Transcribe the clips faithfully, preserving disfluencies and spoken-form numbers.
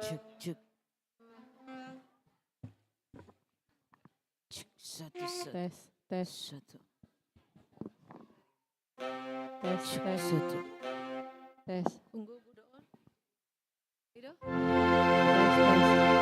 Cek, cek. Cek, satu, satu. Tes, tes. Satu. Tes, tes. Satu. Tes. Tunggu, Budo. Ido? Tes, tes.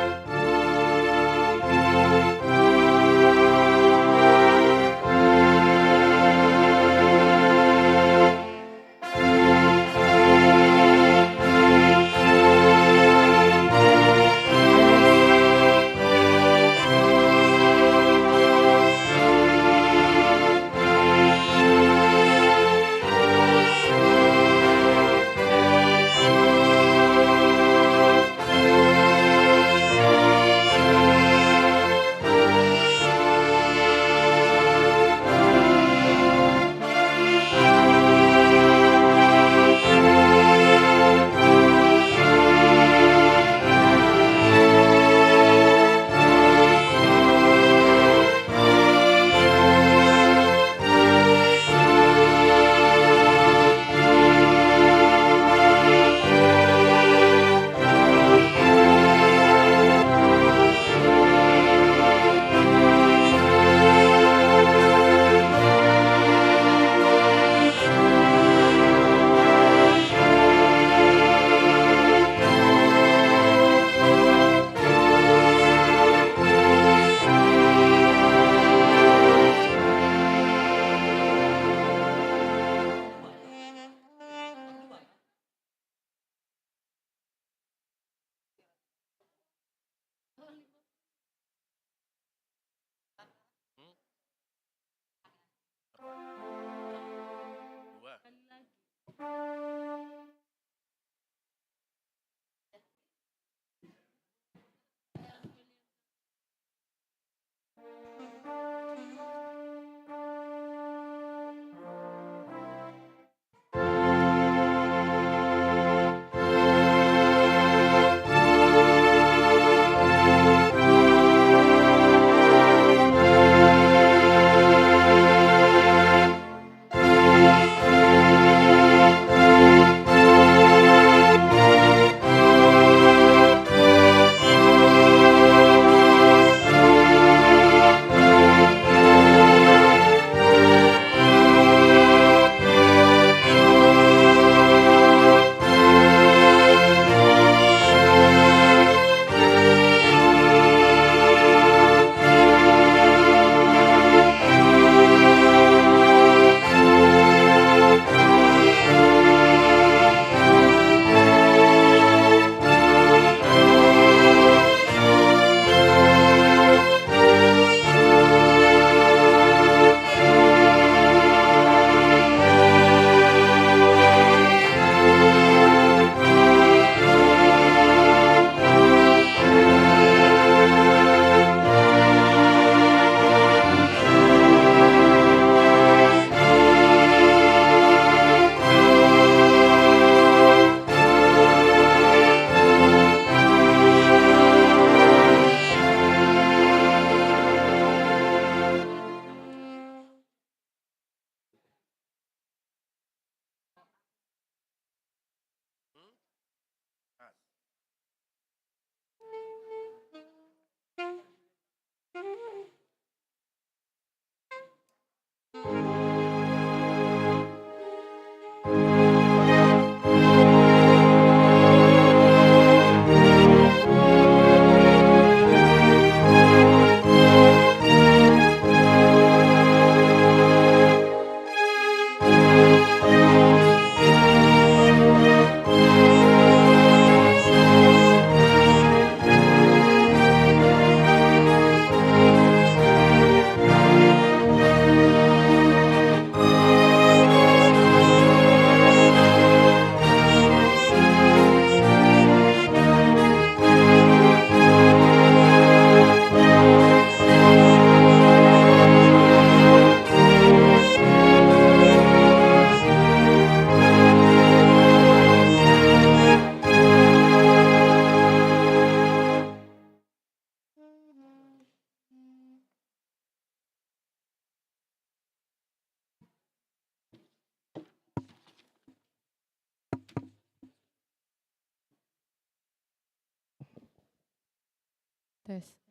Tes.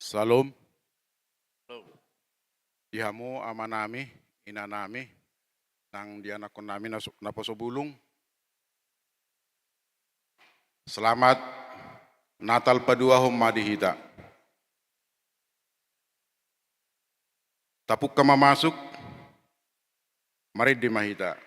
Syalom. Di hamu amanami, inanami, nang di anakkonnami na so-, naposo bulung. Selamat Natal paduahon ma di hita. Tapungka ma masuk, marende ma hita.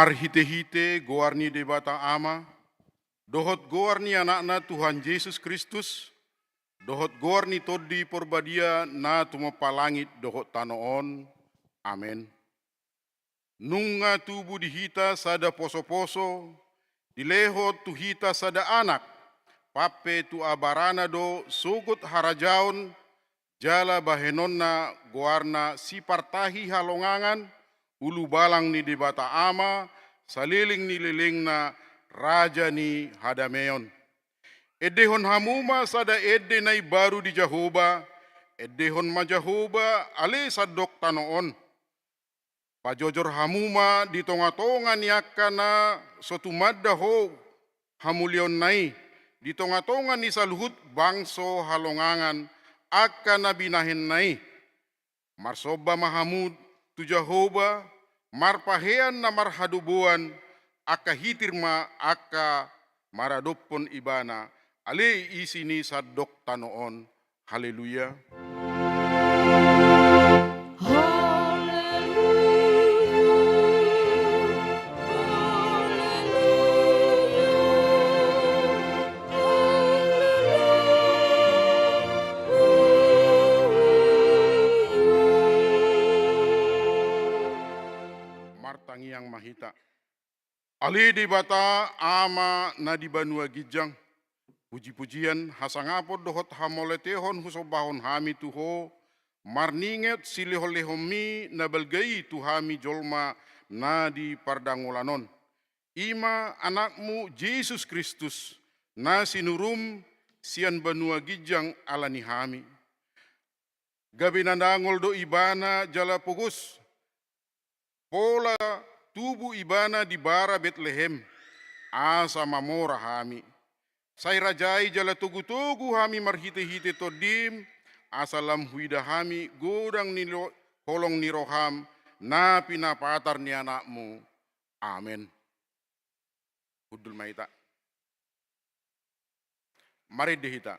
Marhite-hite goar ni Debata Ama, dohot goar ni Anakna Tuhan Jesus Kristus, dohot goar ni Tondi Porbadia na tumompa langit dohot tano on. Amen. Nunga tubu di hita sada poso-poso, dilehon tu hita sada anak, pampe tu abarana do sogot harajaon, jala bahenonna goarna sipartahi halongangan, ulubalang ni Debata Ama, saleleng ni lelengna, raja ni hadameon. Endehon hamu ma sada ende na imbaru di Jahowa, endehon ma Jahowa ale sandok tano on. Pajojor hamu ma di tonga-tonga ni angka na so tumanda ho hamulionna i, di tonga-tonga ni saluhut bangso halongangan angka na binahenna i. Marsomba ma hamu tu Jahowa, marpahean na marhadoboan, angka hitir ma angka maradophon Ibana, ale isi ni sandok tano on. Haleluya. Martangiang ma hita. Ale Debata Ama na di banua ginjang, puji-pujian, hasangapon dohot hamauliatehon husombahon hami tu Ho, marningot silehon-lehonMi na balga i tu hami jolma na di pardangolan on. I ma Anakmu Jesus Kristus, na sinuruM sian banua ginjang ala ni hami. Gabe na dangol do Ibana jala pogos, pola tubu Ibana di bara Betlehem, asa mamora hami. Sai rajai jala togu-togu hami marhite-hite TondiM, asa lam huida hami godang ni lo-, holong ni rohaM, na pinapatar ni Anakmu. Amen. Hundul ma hita. Marende hita.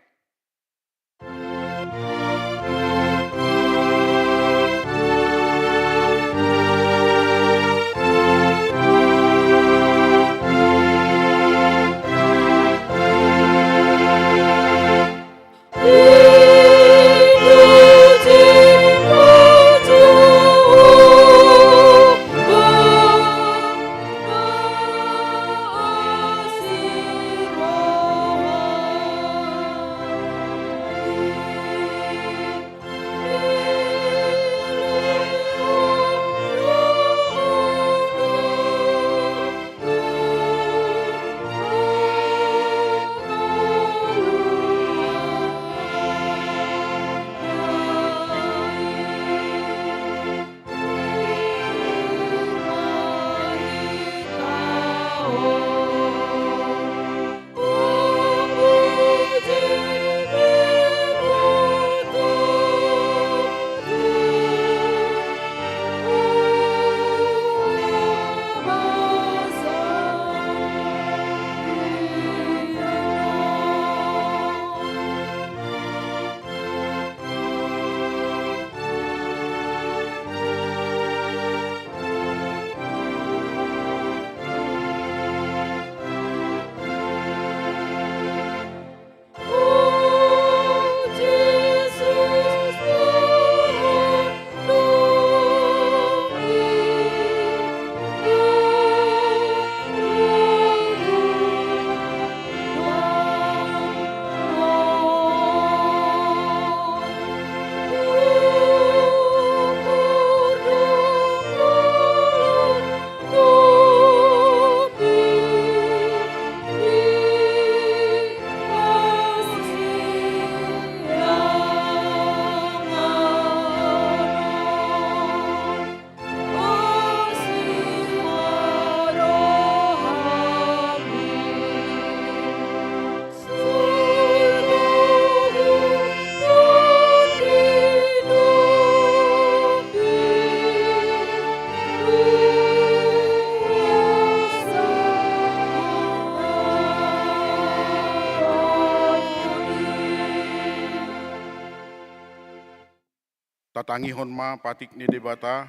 Tatangihon ma patik ni Debata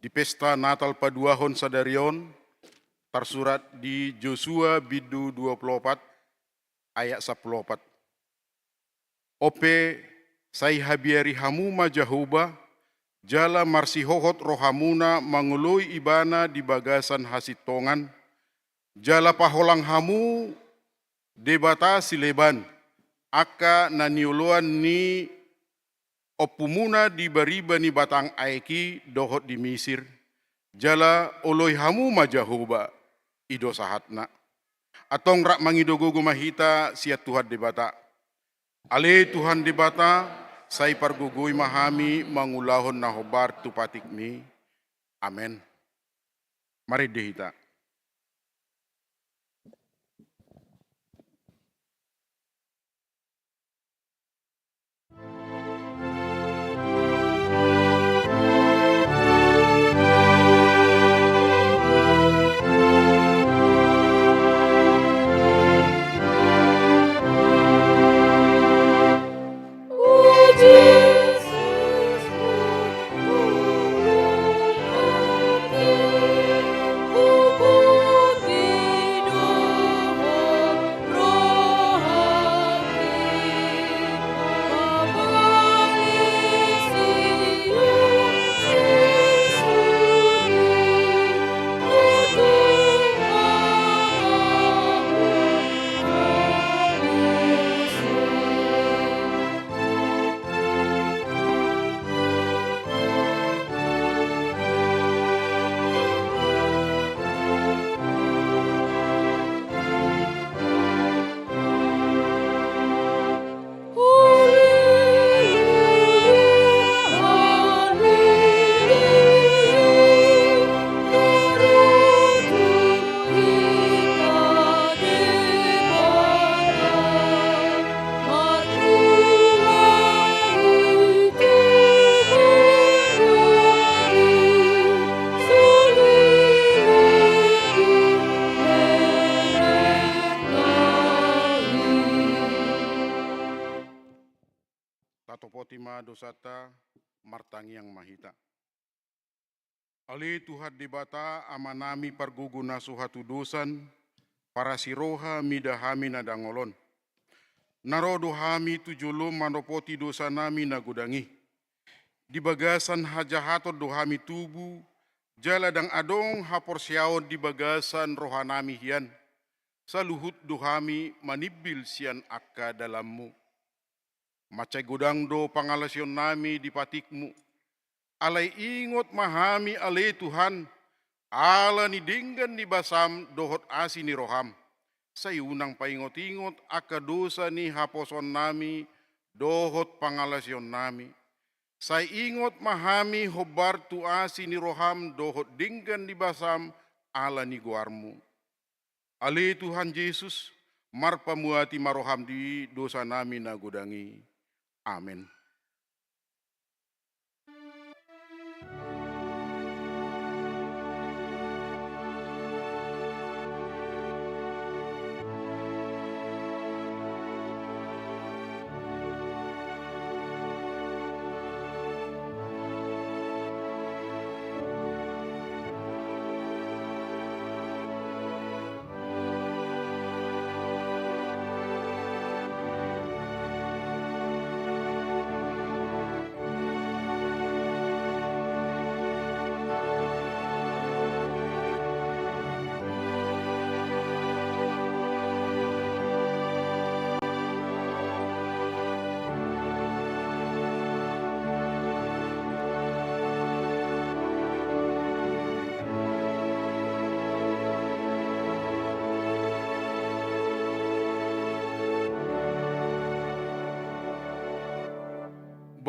di pesta Natal paduahon sadari on, tarsurat di Josua bindu dua pulu opat ayat sampulu opat. On pe, sai habiari hamu ma Jahowa, jala marsihohot rohamuna mangoloi Ibana di bagasan hasintongan, jala paholang hamu debata sileban, angka na nioloan ni ompumuna di bariba ni batang aek i dohot di Misir, jala oloi hamu ma Jahowa, i do sahatna. Antong rap mangido gogo ma hita sian Tuhan Debata. Ale Tuhan Debata, sai pargogoi ma hami mangulahon na hombar tu patikmi. Amen. Marende hita. Tatopoti ma dosanta, martangiang ma hita. Ale Tuhan Debata, Amanami pargogo na so hatudosan, parasi roha mida hami na dangol on. Na ro do hami tu jolom manopoti dosanami na godang i. Di bagasan hajahaton do hami tubu, jala ndang adong haporseaon di bagasan rohanami hian. Saluhut do hami manimbil sian angka dalanmu. Mansai godang do pangalaosionnami di patikmu. Alai ingot ma hami ale Tuhan, ala ni denggan ni basam dohot asi ni roham. Sai unang paingot-ingot angka dosa ni haposoonnami dohot pangalaosionnami. Sai ingot ma hami hombar tu asi ni roham dohot denggan ni basam ala ni goarmu. Ale Tuhan Jesus, marpamuati ma roham di dosanami na godang i. Amen.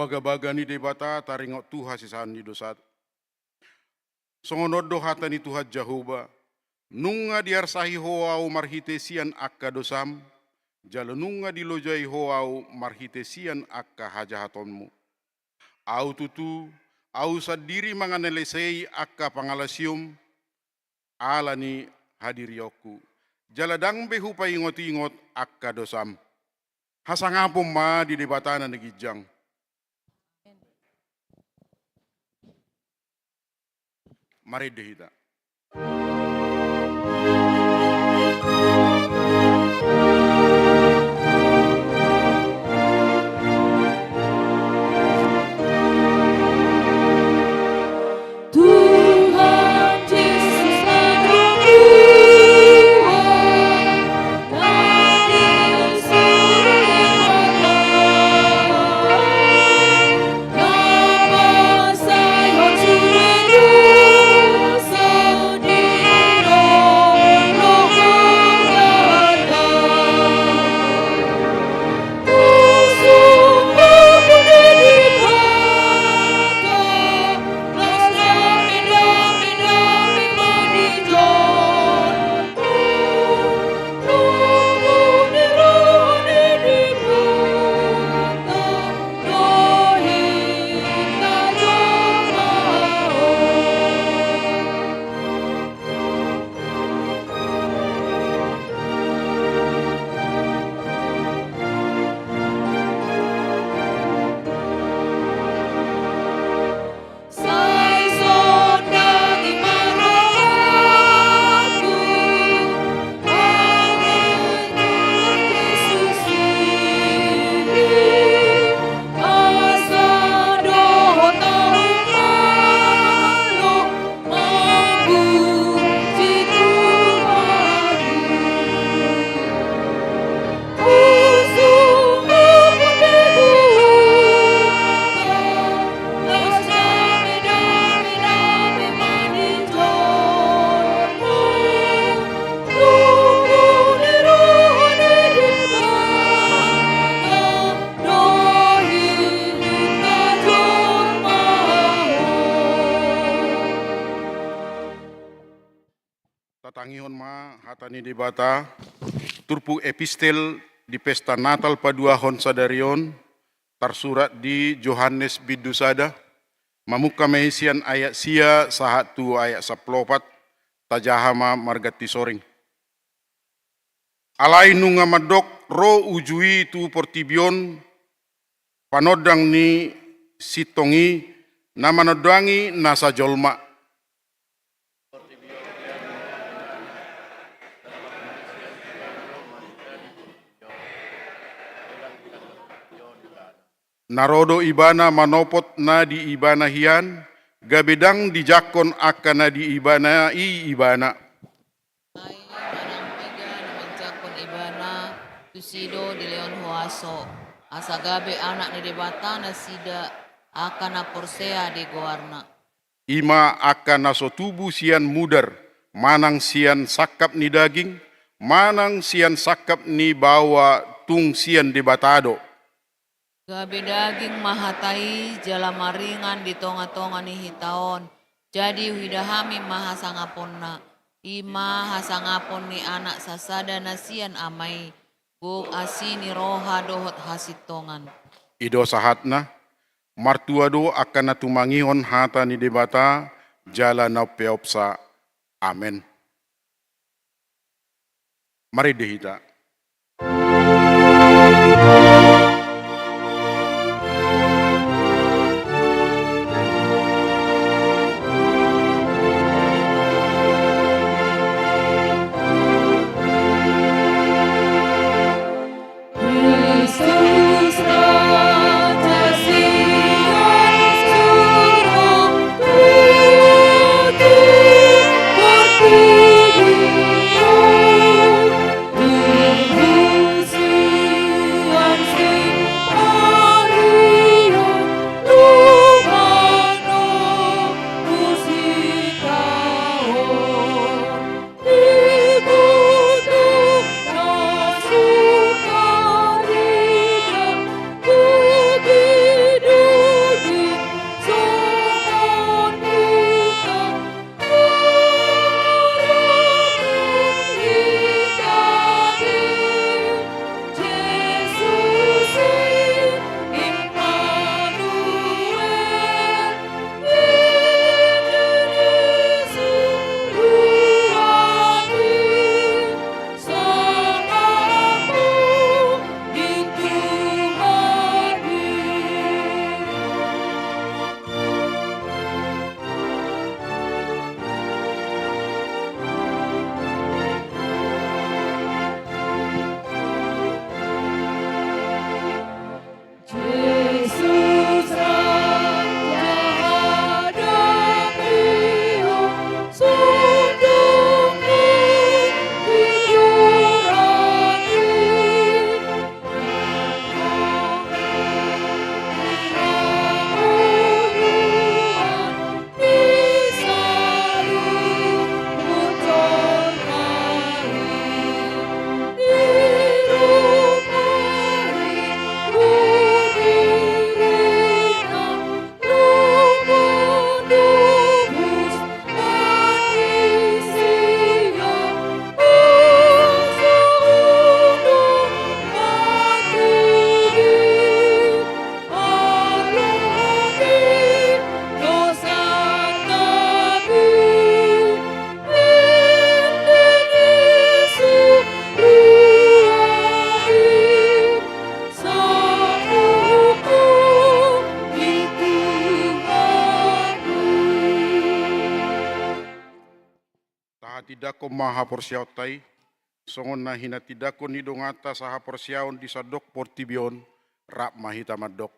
Bagabaga ni Debata taringot tu hasesaan ni dosa. Songon on do hata ni Tuhan Jahowa: Nunga diarsahi ho ahu marhite sian angka dosam, jala nunga dilojai ho ahu marhite sian angka hajahatonmu. Ahu tutu, ahu sandiri mangalesei angka pangalaosion ala ni hadirionku, jala ndang be hupaingot-ingot angka dosam. Hasangapon ma di Debata na ginjang. Marende hita. Tuhan Yesus na dua, na di surga, na pasahat sude dosa di roha. Tatangihon ma hata ni Debata, turpuk epistel di pesta Natal paduahon sadari on, tarsurat di Johannes bindu sada, mamungka ma i sian ayat sia sahat tu ayat sampulu opat, tajaha ma marganti soring. Alai nunga mandok ro uju i tu portibi on, panondang ni sintong i, na manondangi nasa jolma. Na ro do ibana manopot na di ibana hian, gabe ndang dijangkon angka na di ibana i ibana. Ai manang piga na manjangkon ibana, tusi do dilehon huaso, asa gabe anak ni Debata nasida, angka na porsea di goarna. I ma angka na so tubu sian mudar, manang sian sangkap ni daging, manang sian sangkap ni baoa, tung sian Debata do. Gabe daging ma hata i jala maringan di tonga-tonga ni hita on, jadi huida hami ma hasangaponna, i ma hasangapon ni Anak sasada na sian Ama i, gok asi ni roha dohot hasintongan. I do sahatna. Martua do angka na tumangihon hata ni Debata jala na umpeopsa. Amen. Marende hita. Tindangkon ma haporseaonta i, songon na hinatindangkon ni donganta sahaporseaon di sandok portibi on, rap ma hita mandok.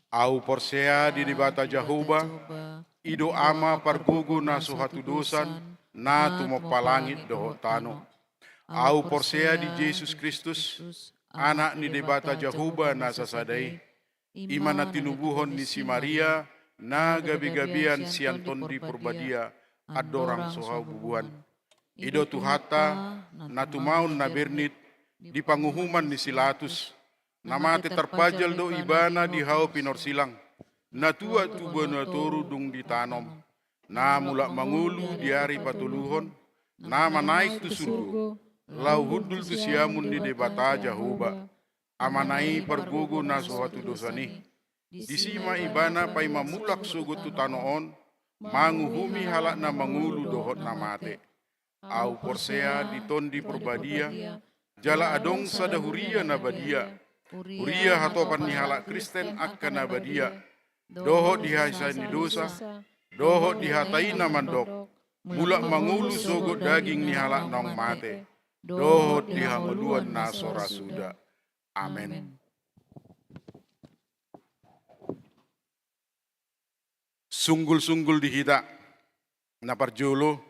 Ahu porsea di Debata Jahowa, i do Ama pargogo na so hatudosan, na tumompa langit dohot tano. Ahu porsea di Jesus Kristus, Anak ni Debata Jahowa na sasada i, i ma na tinubuhon ni si Maria, na gabegabean sian Tondi Porbadia, andorang so haububuan. I do Tuhanta, na tumaon na bernit, di panguhuman ni si Latus, na mate tarpajal do Ibana di hau pinorsilang, na tuat tu banua toru dung ditanom, na mulak mangolu di ari patoluhon, na manaek tu surgo, laho hundul tu siamun ni Debata Jahowa, Amana i pargogo na so hatudosan i. Disi ma Ibana paima mulak sogot tu tano on, manguhumi halak na mangolu dohot na mate. Ahu porsea di Tondi Porbadia, jala adong sada huria na badia, huria hatopan ni halak Kristen angka na badia, dohot di hahisahan ni dosa, dohot di hata i na mandok, mulak mangolu sogot daging ni halak naung mate, dohot di hangoluan na so ra suda. Amen. Sunggul-sunggul di hita. Na parjolo,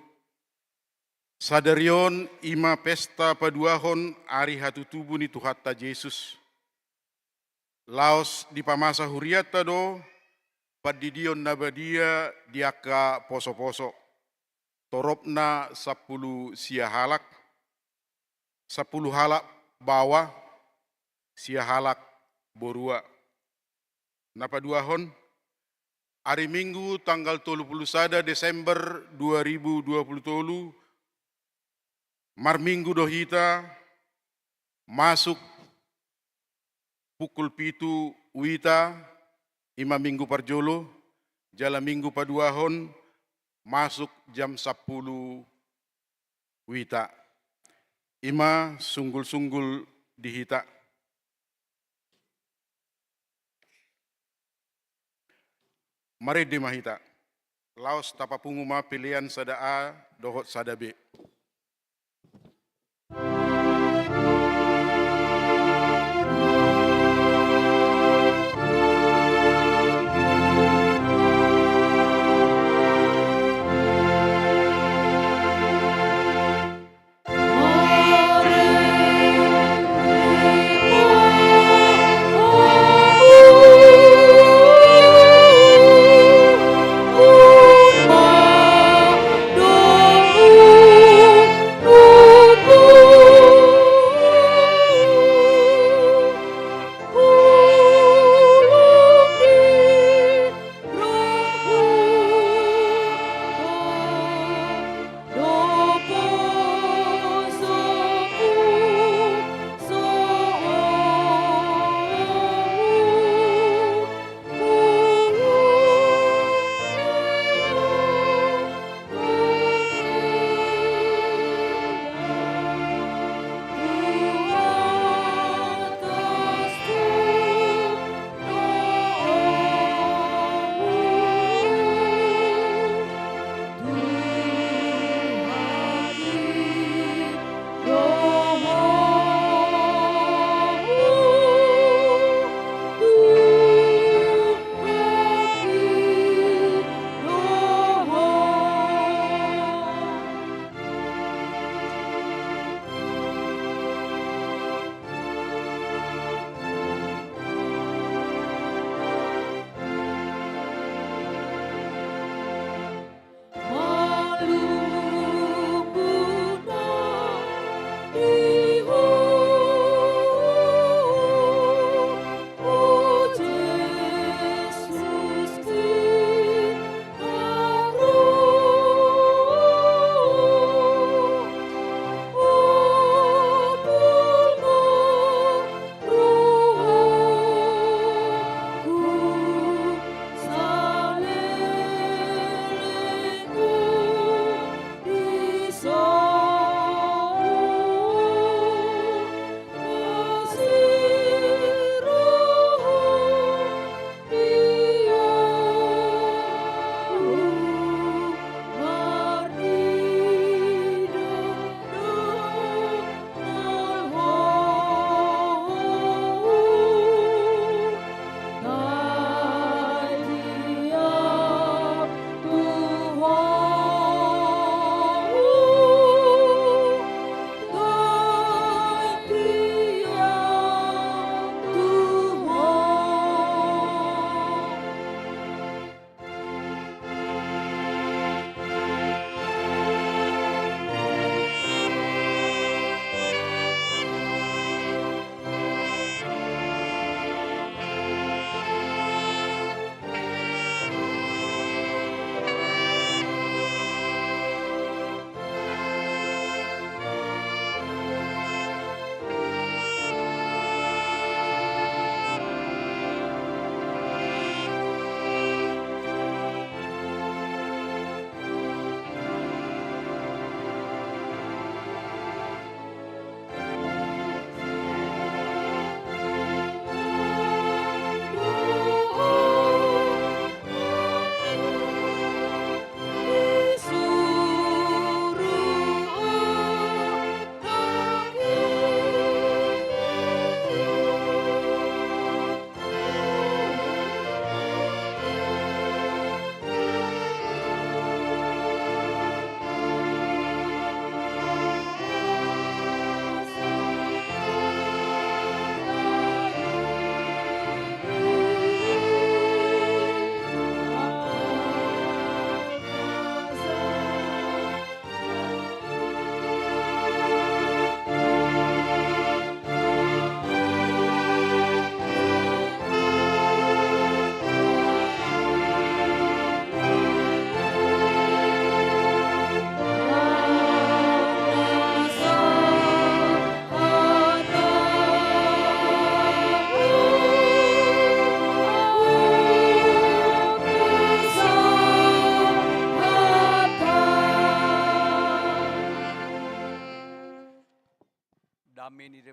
sadari on i ma pesta paduahon ari hatutubu ni Tuhanta Jesus. Laos dipamasa hurianta do pandidion na badia di angka poso-poso. Toropna sampulu sia halak, sampulu halak baoa, sia halak borua. Na paduahon, ari Minggu tanggal tolu pulu sada Desember dua ribu dua pulu tolu, marminggu do hita, masuk pukul pitu uita, i ma Minggu parjolo, jala Minggu paduahon, masuk jam sampulu uita. I ma sunggul-sunggul di hita. Marende ma hita. Laos tapapungu ma pelean sada A dohot sada B.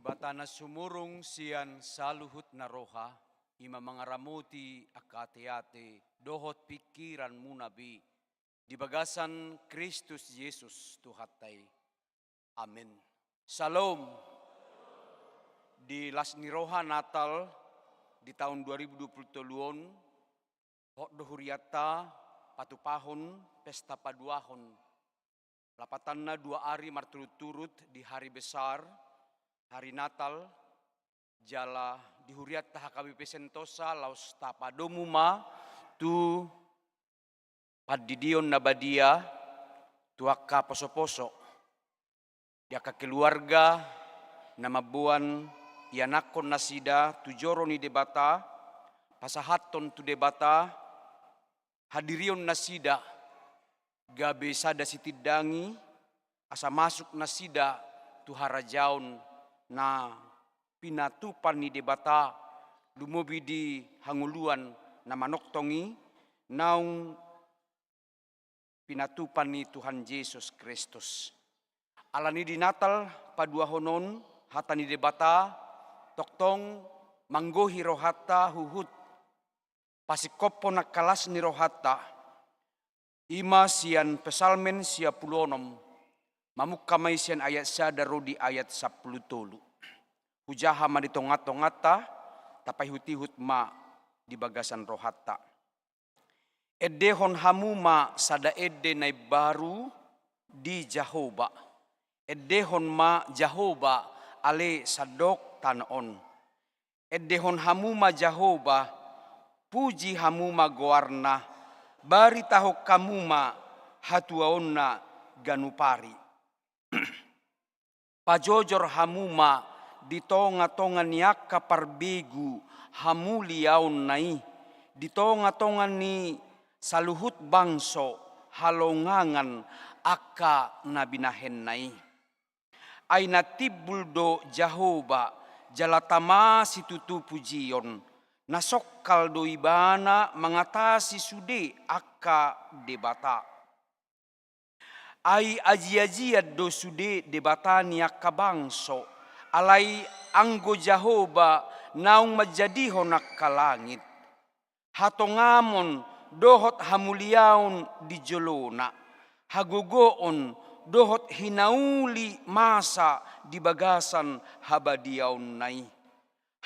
Debata na sumurung sian saluhut na roha, i ma mangaramoti angka ateate dohot pingkiranmuna be di bagasan Kristus Jesus Tuhanta i. Amen. Syalom. Di las ni roha Natal di taon dua ribu dua puluh tolu on, hot do hurianta patupahon pesta paduahon. Lapatanna dua ari marturut-turut di hari besar, hari Natal, jala di hurianta H K B P Sentosa laos tapadomu ma tu pandidion na badia tu angka poso-poso, di angka keluarga na mamboan ianakhon nasida tu joro ni Debata, pasahathon tu Debata hadirion nasida, gabe sada sitindangi, asa masuk nasida tu harajaon na pinatupa ni Debata, lumobi di hangoluan na manongtong i, naung pinatupa ni Tuhan Jesus Kristus. Alani di Natal paduahon on, hata ni Debata tongtong manggohi rohanta huhut pasingkophon angka las ni rohanta. I ma sian Psalmen sia pulu onom, mamungka ma i sian ayat sada ro di ayat sampulu tolu. Hujaha ma di tonga-tonganta, tapaihut-ihut ma di bagasan rohanta. Endehon hamu ma sada ende na imbaru di Jahowa. Endehon ma Jahowa ale sandok tano on. Endehon hamu ma Jahowa, puji hamu ma goarna, baritahon hamu ma hatuaonna ganup ari. Pajojor hamu ma di tonga-tonga ni angka parbegu hamuliaonna i, di tonga-tonga ni saluhut bangso halongangan angka na binahenna i. Ai na timbul do Jahowa, jala tama situtu pujion, na songkal do ibana mangatasi sude angka debata. Ai aji-ajian do sude debata ni angka bangso, alai anggo Jahowa naung manjadihon angka langit. Hatongamon dohot hamuliaon di jolona, hagogoon dohot hinauli masa di bagasan habadiaonna i.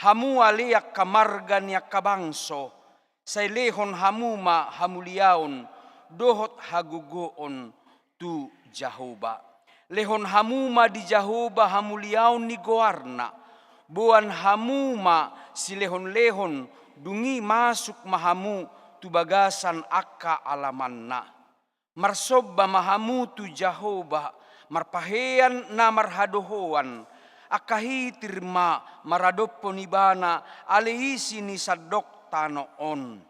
Hamu ale angka marga ni angka bangso, sai lehon hamu ma hamuliaon dohot hagogoon tu Jahowa. Lehon hamu ma di Jahowa hamuliaon ni goarna. Boan hamu ma silehon-lehon, dung i masuk ma hamu tu bagasan angka alamanna. Marsomba ma hamu tu Jahowa, marpahean na marhadohoan, angka hitir ma maradophon ibana ale isi ni sandok tano on.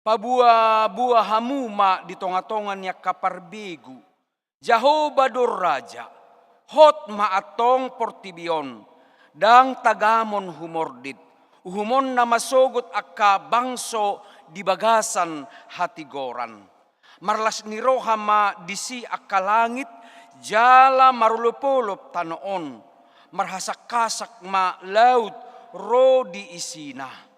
Paboa-boa hamu ma di tonga-tonga ni angka parbegu. Jahowa do raja, hot ma antong portibi on, ndang tagamon humordit, uhumonna ma sogot angka bangso di bagasan hatigoran. Marlas ni roha ma disi angka langit, jala marolop-olop tano on, marhasak-hasak ma laut ro di isina.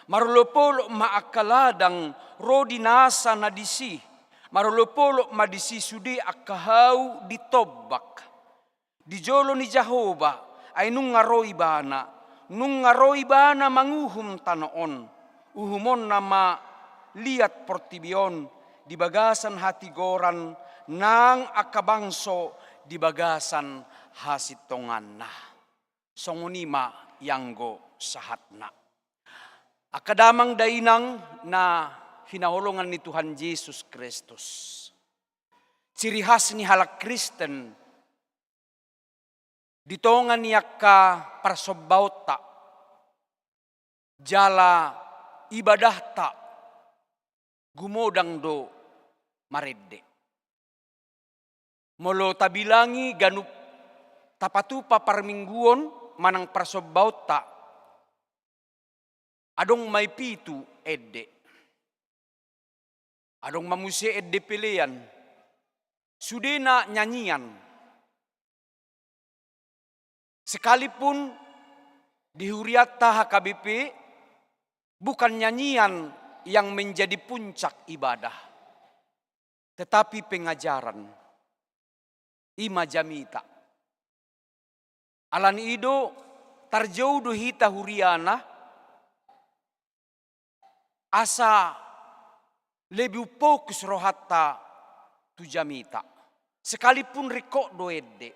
Marolop-olop ma angka ladang ro di nasa na disi, marolop-olop ma disi sude angka hau di tombak. Di jolo ni Jahowa, ai nunga ro ibana, nunga ro ibana manguhum tano on, uhumonna ma liat portibi on di bagasan hatigoran nang angka bangso di bagasan hasintonganna. Songon i ma ianggo sahatna. Angka damang dainang na hinaholongan ni Tuhan Jesus Kristus. Ciri khas ni halak Kristen di tonga ni angka parsombaonta jala ibadahta gumodang do marende. Molo tabilangi ganup tapatupa parmingguon manang parsombaonta, adong ma i pitu ende. Adong ma muse ende pelean, sudena nyanyian. Sekalipun di huriatta H K B P bukan nyanyian yang menjadi puncak ibadah, tetapi pengajaran. I ma jamita. Alani i do tarjou do hita huriana, asa lebih fokus rohanta tu jamita. Sekalipun ringkot do ende.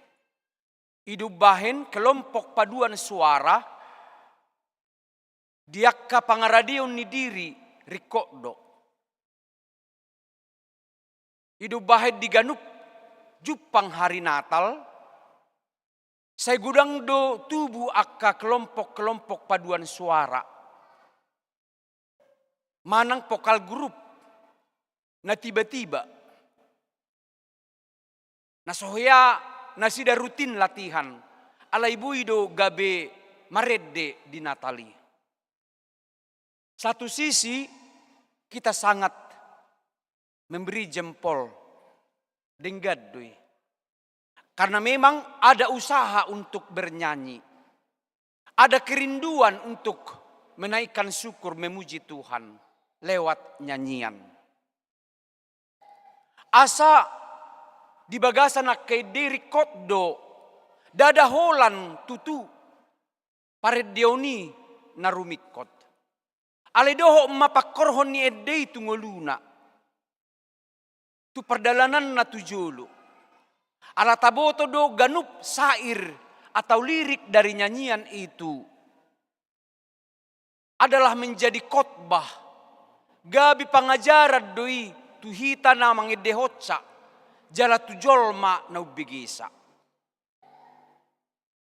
I do umbahen kelompok paduan suara di angka pangaradeon ni diri ringkot do. I do umbahen di ganup jumpang hari Natal, sai godang do tubu angka kelompok-kelompok paduan suara manang vokal grup na tiba-tiba. Na so hea nasida rutin latihan, alai boi do gabe marende di Natal i. Satu sisi, kita sangat memberi jempol, denggan do i. Karena memang ada usaha untuk bernyanyi. Ada kerinduan untuk menaikkan syukur, memuji Tuhan lewat nyanyian. Asa di bagasan angka ende i ringkot do, ndada holan tutu parendeon i na rumingkot. Alai dohot ma pangkorhon ni ende i tu ngoluna, tu pardalananna tu jolo. Ala taboto do ganup syair atau lirik dari nyanyian itu adalah menjadi khotbah, gabe pangajaran do i tu hita na mangendehonsa jala tu jolma na umbegesa.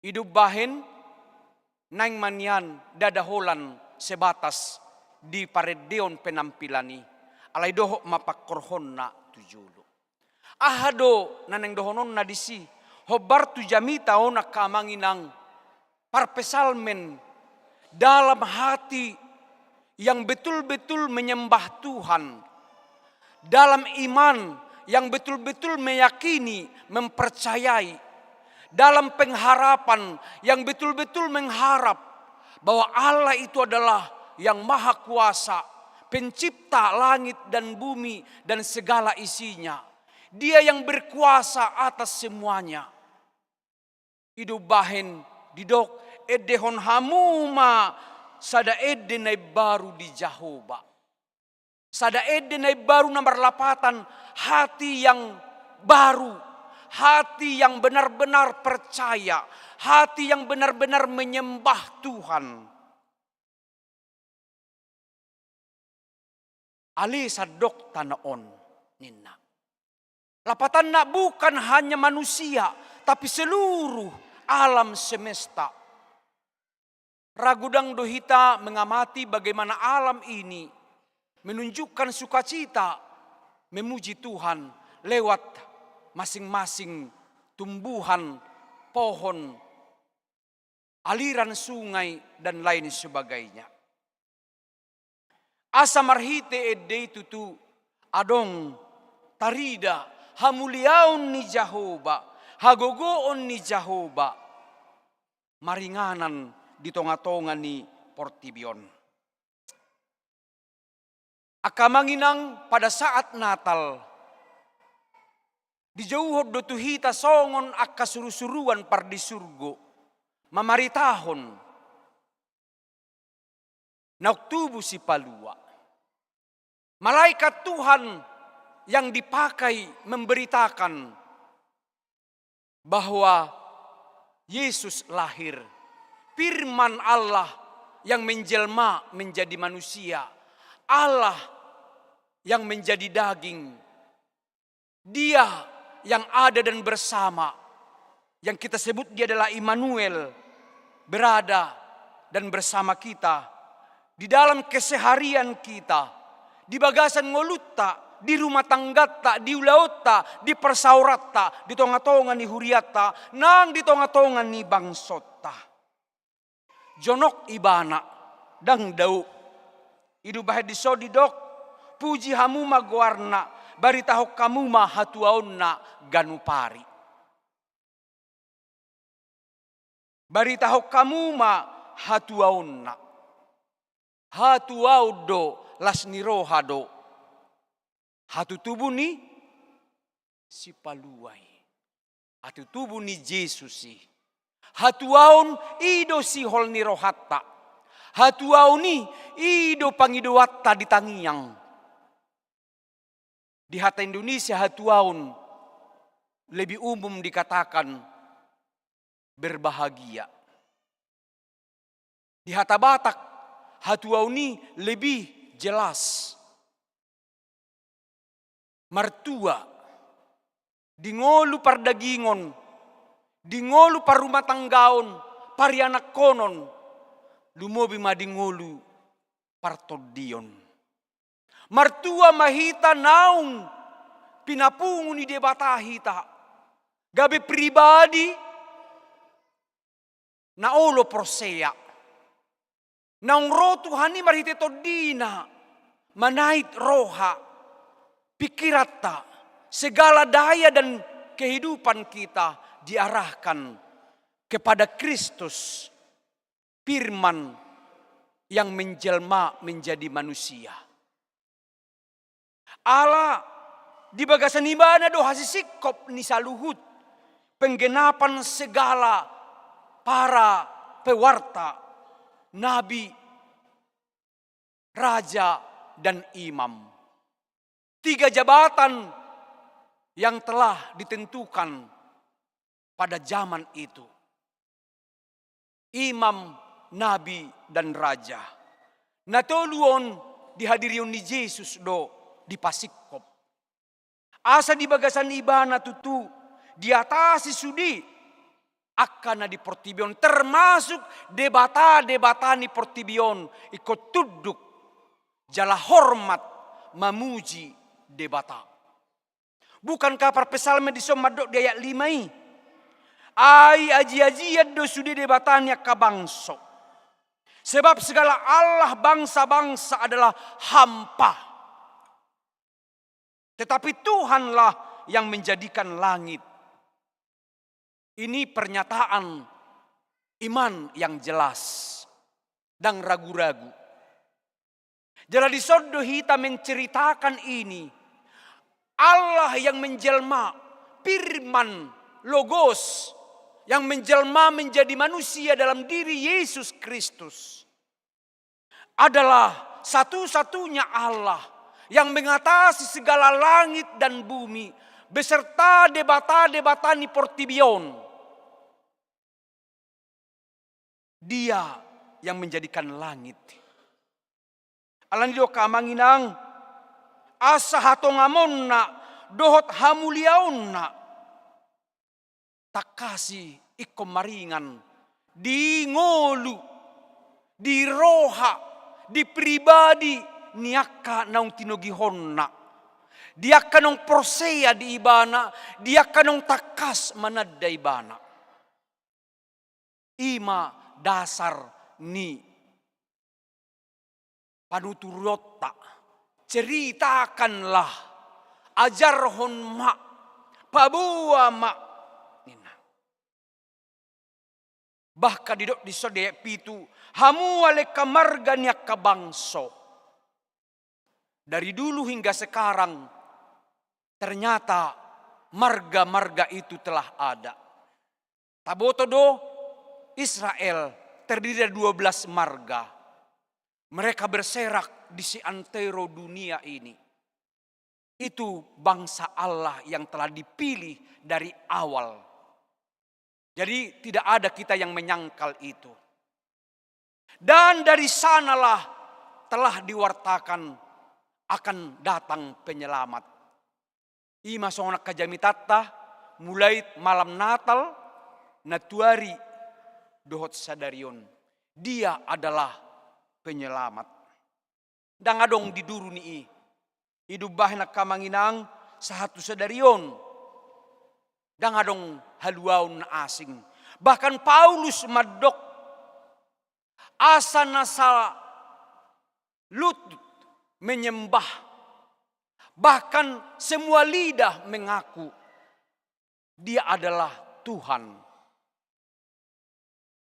I do umbahen naeng ma nian ndada holan sebatas di parendeon penampilan i, alai dohot ma pangkorhonna tu jolo. Aha do na naeng dohononna disi? Hombar tu jamita on angka amang inang, parpsalmen dalam hati yang betul-betul menyembah Tuhan, dalam iman yang betul-betul meyakini, mempercayai, dalam pengharapan yang betul-betul mengharap bahwa Allah itu adalah yang maha kuasa, pencipta langit dan bumi dan segala isinya. Dia yang berkuasa atas semuanya. I do umbahen didok, endehon hamu ma sada ende na imbaru di Jahowa. Sada ende na imbaru na marlapatan hati yang baru, hati yang benar-benar percaya, hati yang benar-benar menyembah Tuhan. Ale sandok tano on, ninna. Lapatanna bukan hanya manusia, tapi seluruh alam semesta. Ra godang do hita mengamati bagaimana alam ini menunjukkan sukacita, memuji Tuhan lewat masing-masing tumbuhan, pohon, aliran sungai, dan lain sebagainya. Asa marhite ende i tutu adong tarida hamuliaon ni Jahowa, hagogoon ni Jahowa maringanan di tonga-tonga ni portibi on. Angka amang inang, pada saat Natal, dijouhon do tu hita songon angka suru-suruan pardisurgo, mamaritahon naung tubu Sipalua. Malaikat Tuhan yang dipakai memberitakan bahwa Yesus lahir. Firman Allah yang menjelma menjadi manusia. Allah yang menjadi daging. Dia yang ada dan bersama, yang kita sebut Dia adalah Immanuel, berada dan bersama kita di dalam keseharian kita, di bagasan ngolunta, di rumah tanggata, di ulaonta, di parsaoranta, di tonga-tonga ni hurianta, nang di tonga-tonga ni bangsonta. Jonok Ibana, ndang dao. I do umbahen dison didok, puji hamu ma goarna, baritahon hamu ma hatuaonna ganup ari. Baritahon hamu ma hatuaonna. Hatuaon do, las ni roha do. Hatutubu ni Sipalua i. Hatutubu ni Jesus i. Hatuaon i do sihol ni rohanta. Hatuaon i, i do pangidoanta di tangiang. Di hata Indonesia hatuaon lebih umum dikatakan berbahagia. Di hata Batak hatuaon i lebih jelas. Martua, di ngolu pardagingon, di ngolu parrumatanggaon, parianakhonon, lumobi ma di ngolu partondion. Martua ma hita naung pinapungu ni Debata hita, gabe pribadi na olo porsea. Naung ro Tuhan i marhite TondiNa, manait roha, pikiranta, segala daya dan kehidupan kita diarahkan kepada Kristus, Firman yang menjelma menjadi manusia. Ala di bagasan Ibana do hasisingkop ni saluhut penggenapan segala para pewarta, nabi, raja, dan imam. Tiga jabatan yang telah ditentukan pada zaman itu. Imam, nabi, dan raja. Na tolu on dihadirion ni Jesus do dipasingkop. Asa di bagasan Ibana tutu diatasi sude angka na di portibi on, termasuk debata-debata ni portibi on, ingkon tunduk jala hormat mamuji Debata. Bukankah parpsalmen dison mandok di ayat lima i? Ai aji-ajian do sude debata ni angka bangso. Sebab segala allah bangsa-bangsa adalah hampa. Tetapi Tuhanlah yang menjadikan langit. Ini pernyataan iman yang jelas, ndang ragu-ragu. Jala dison do hita menceritakan ini, Allah yang menjelma, Firman, Logos, yang menjelma menjadi manusia dalam diri Yesus Kristus, adalah satu-satunya Allah yang mengatasi segala langit dan bumi, beserta debata-debata ni portibi on. Dia yang menjadikan langit. Alani do angka amang inang, asa hatongamonna dohot hamuliaonna tangkas i ingkon maringan di ngolu, di roha, di pribadi ni angka naung tinogihonna, di angka naung porsea di Ibana, di angka naung tangkas mananda Ibana. I ma dasar ni panuturonta, ceritakanlah, ajarhon ma, paboa ma, ninna. Bahkan didok dison di ayat pitu, hamu ale angka marga ni angka bangso. Dari dulu hingga sekarang, ternyata marga-marga itu telah ada. Taboto do, Israel terdiri dari dua belas marga. Mereka berserak di seantero dunia ini. Itu bangsa Allah yang telah dipilih dari awal. Jadi, tidak ada kita yang menyangkal itu. Dan dari sanalah telah diwartakan akan datang penyelamat. I ma songon angka jamitanta, mulai malam Natal, nantuari dohot sadari on. Dia adalah penyelamat. Ndang adong di duru ni i. I do umbahen angka amang inang, sahat tu sadari on, ndang adong haluaon na asing. Bahkan Paulus mandok, asa na salutut menyembah, bahkan semua lidah mengaku Dia adalah Tuhan.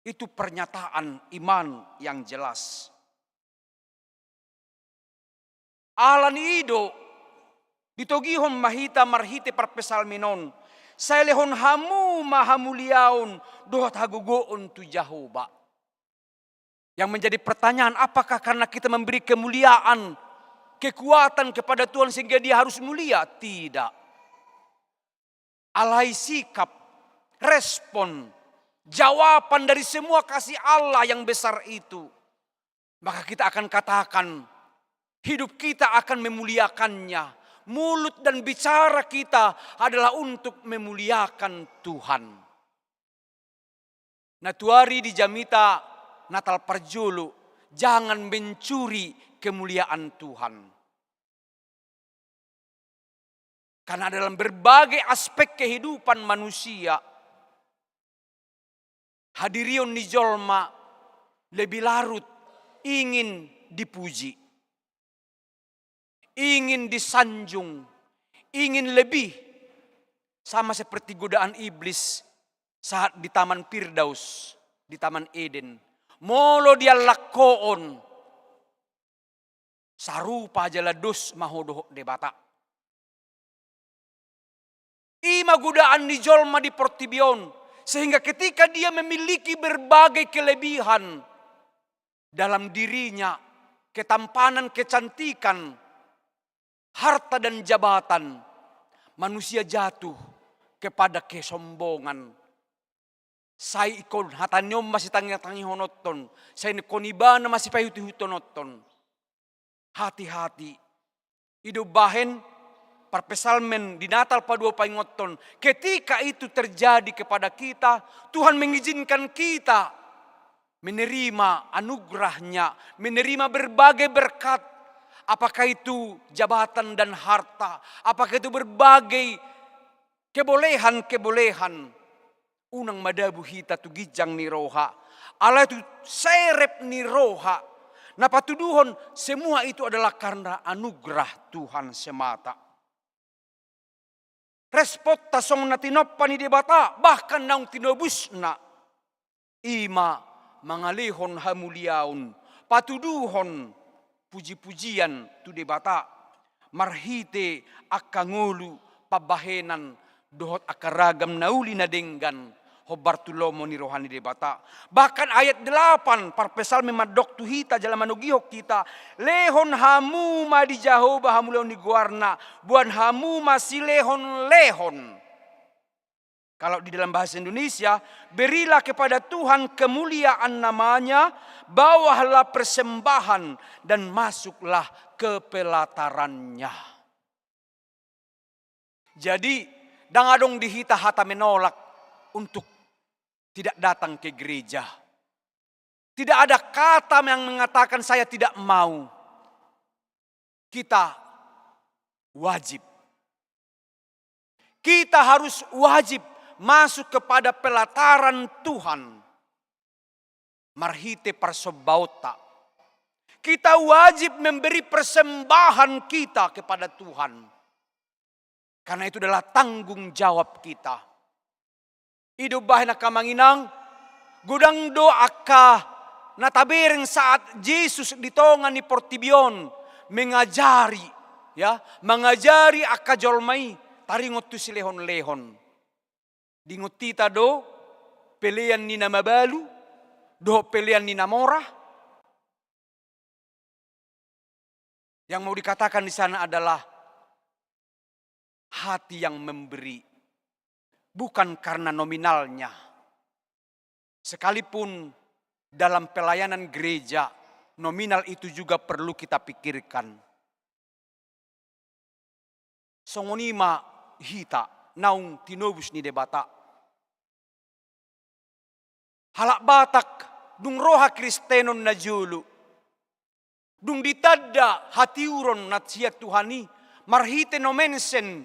Itu pernyataan iman yang jelas. Ala ni i do, ditogihon ma hita marhite parpsalmen on, sai lehon hamu ma hamuliaon dohot hagogoon tu Jahowa. Yang menjadi pertanyaan, apakah karena kita memberi kemuliaan, kekuatan kepada Tuhan sehingga Dia harus mulia? Tidak. Alai sikap, respon, jawaban dari semua kasih Allah yang besar itu, maka kita akan katakan, hidup kita akan memuliakan-Nya. Mulut dan bicara kita adalah untuk memuliakan Tuhan. Na tuari di jamita Natal parjolo, jangan mencuri kemuliaan Tuhan. Karena dalam berbagai aspek kehidupan manusia, hadirion ni jolma lebih larut ingin dipuji, ingin disanjung, ingin lebih, sama seperti godaan iblis saat di Taman Firdaus, di Taman Eden. Molo diallakkoon, sarupa jala dos ma ho dohot Debata. I ma godaan ni jolma di portibi on, sehingga ketika dia memiliki berbagai kelebihan dalam dirinya, ketampanan, kecantikan, harta dan jabatan, manusia jatuh kepada kesombongan. Sai ingkon hata ni on ma sitangiangtangihononhon, sai ingkon ibana ma sipaihutihuthononhon. Hati-hati. I do umbahen parpsalmen di Natal paduapaingothon, ketika itu terjadi kepada kita, Tuhan mengizinkan kita menerima anugerah-Nya, menerima berbagai berkat, apakah itu jabatan dan harta, apakah itu berbagai kebolehan-kebolehan, unang madabu hita tu ginjang ni roha, alai tu serep ni roha, na patuduhon semua itu adalah karena anugerah Tuhan semata. Responta songon na tinompa ni Debata, bahkan naung tinobusna, i ma mangalehon hamuliaon, patuduhon pujipujian tu Debata, marhite angka ngolu, pambahenan, dohot angka ragam na uli na denggan, hombar tu lomo ni roha ni Debata. Bahkan ayat delapan, parpsalmen mandok tu hita jala manogihon hita, lehon hamu ma di Jahowa hamuliaon ni goarna, boan hamu ma silehonlehon. Kalau di dalam bahasa Indonesia, berilah kepada Tuhan kemuliaan namanya, bawalah persembahan dan masuklah ke pelatarannya. Jadi, ndang adong di hita hata menolak untuk tidak datang ke gereja. Tidak ada kata yang mengatakan saya tidak mau. Kita wajib. Kita harus wajib masuk kepada pelataran Tuhan. Marhite parsombaonta. Kita wajib memberi persembahan kita kepada Tuhan. Karena itu adalah tanggung jawab kita. I do umbahen angka amang inang, godang do angka na tabereng saat Jesus di tonga ni portibi on mengajari, ya, mangajari angka jolma i taringot tu silehonlehon. Diingot hita do pelean ni na mabalu dohot pelean ni na mora? Yang mau dikatakan di sana adalah hati yang memberi, bukan karena nominalnya. Sekalipun dalam pelayanan gereja, nominal itu juga perlu kita pikirkan. Songon i ma hita naung tinobus ni Debata. Halak Batak, dung ro hakristenon na jolo, dung ditanda hatiuron na sian Tuhan i marhite Nommensen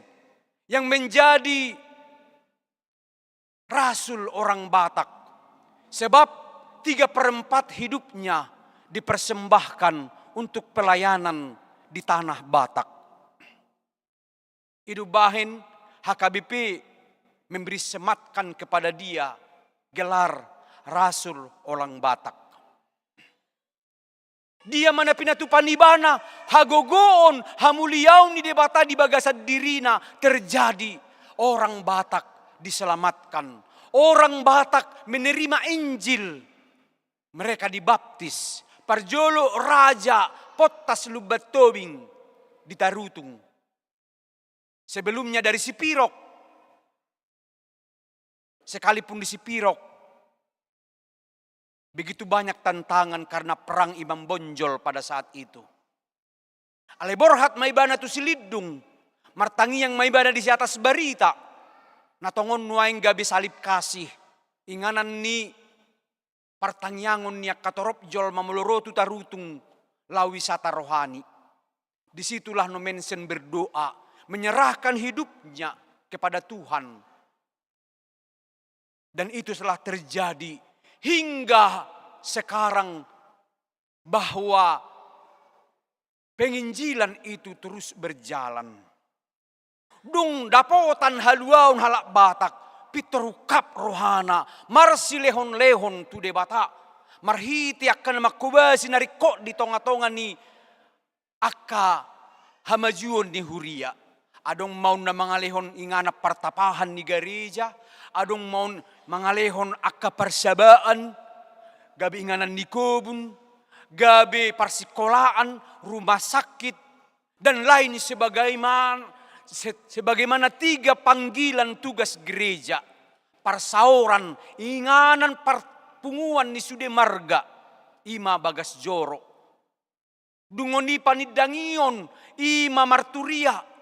yang menjadi rasul orang Batak. Sebab tiga perempat hidupnya dipersembahkan untuk pelayanan di tanah Batak. I do umbahen H K B P memberi sematkan kepada dia gelar rasul orang Batak. Dia ma na pinatupa ni ibana hagogoon, hamuliaon ni Debata di bagasan dirina terjadi. Orang Batak diselamatkan. Orang Batak menerima Injil. Mereka dibaptis. Parjolo Raja Pontas Lumban Tobing di Tarutung. Sebelumnya dari Sipirok. Sekalipun di Sipirok begitu banyak tantangan karena perang i mambonjol pada saat itu. Alai borhat ma ibana tu Silindung, martangiang ma ibana di si atas barita. Na tongon nuaeng gabe salib kasih, inganan ni partangiangon ni angka torop jolma molo ro tu Tarutung laho wisata rohani. Disitulah Nommensen berdoa, menyerahkan hidupnya kepada Tuhan. Dan itu telah terjadi hingga sekarang, bahwa penginjilan itu terus berjalan. Dung dapotan haluaon halak Batak, pintor ungkap rohana, marsilehonlehon tu Debata, marhite angka na manghobasi na ringkot di tongatonga ni angka hamajuon ni huria. Adong ma on na mangalehon inganan partapahan ni gareja, adong ma on mangalehon angka parsabaan, gabe inganan ni kobun, gabe parsikolaan, rumah sakit, dan lain sebagaimana, se-, sebagaimana tiga panggilan tugas gereja. Parsaoran, inganan parpunguan ni sude marga, i ma bagas joro. Dung on i panindangion, i ma marturia.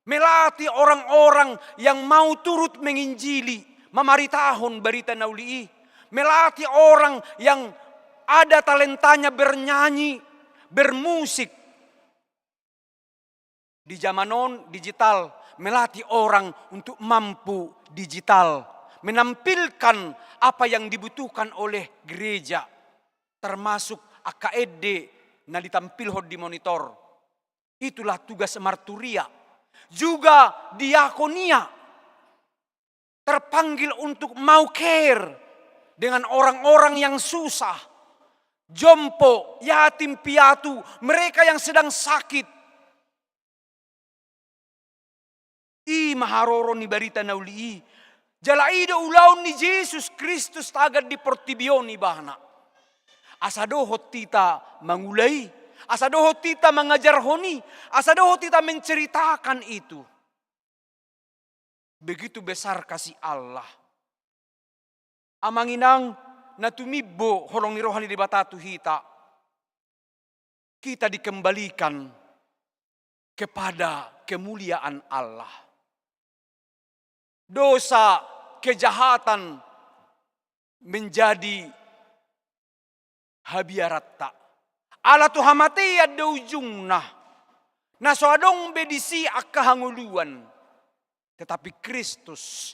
Melatih orang-orang yang mau turut menginjili, mamaritahon barita na uli i. Melatih orang yang ada talentanya bernyanyi, bermusik. Di zaman on digital, melatih orang untuk mampu digital, menampilkan apa yang dibutuhkan oleh gereja, termasuk angka ende na ditampilhon di monitor. Itulah tugas marturia. Juga diakonia terpanggil untuk mau care dengan orang-orang yang susah, jompo, yatim piatu, mereka yang sedang sakit. I ma haroro ni barita na uli i. Jala i do ulaon ni Jesus Kristus tagan di portibi on ibana. Asa dohot hita mangula i, asa dohot hita mangajarhon i, asa dohot hita menceritakan itu. Begitu besar kasih Allah. Amang inang na tumimbo holong ni roha ni Debata tu hita, kita dikembalikan kepada kemuliaan Allah. Dosa, kejahatan menjadi habiaranta. Ala tu hamatean do ujungna. Na so adong be disi angka hangoluan. Tetapi Kristus,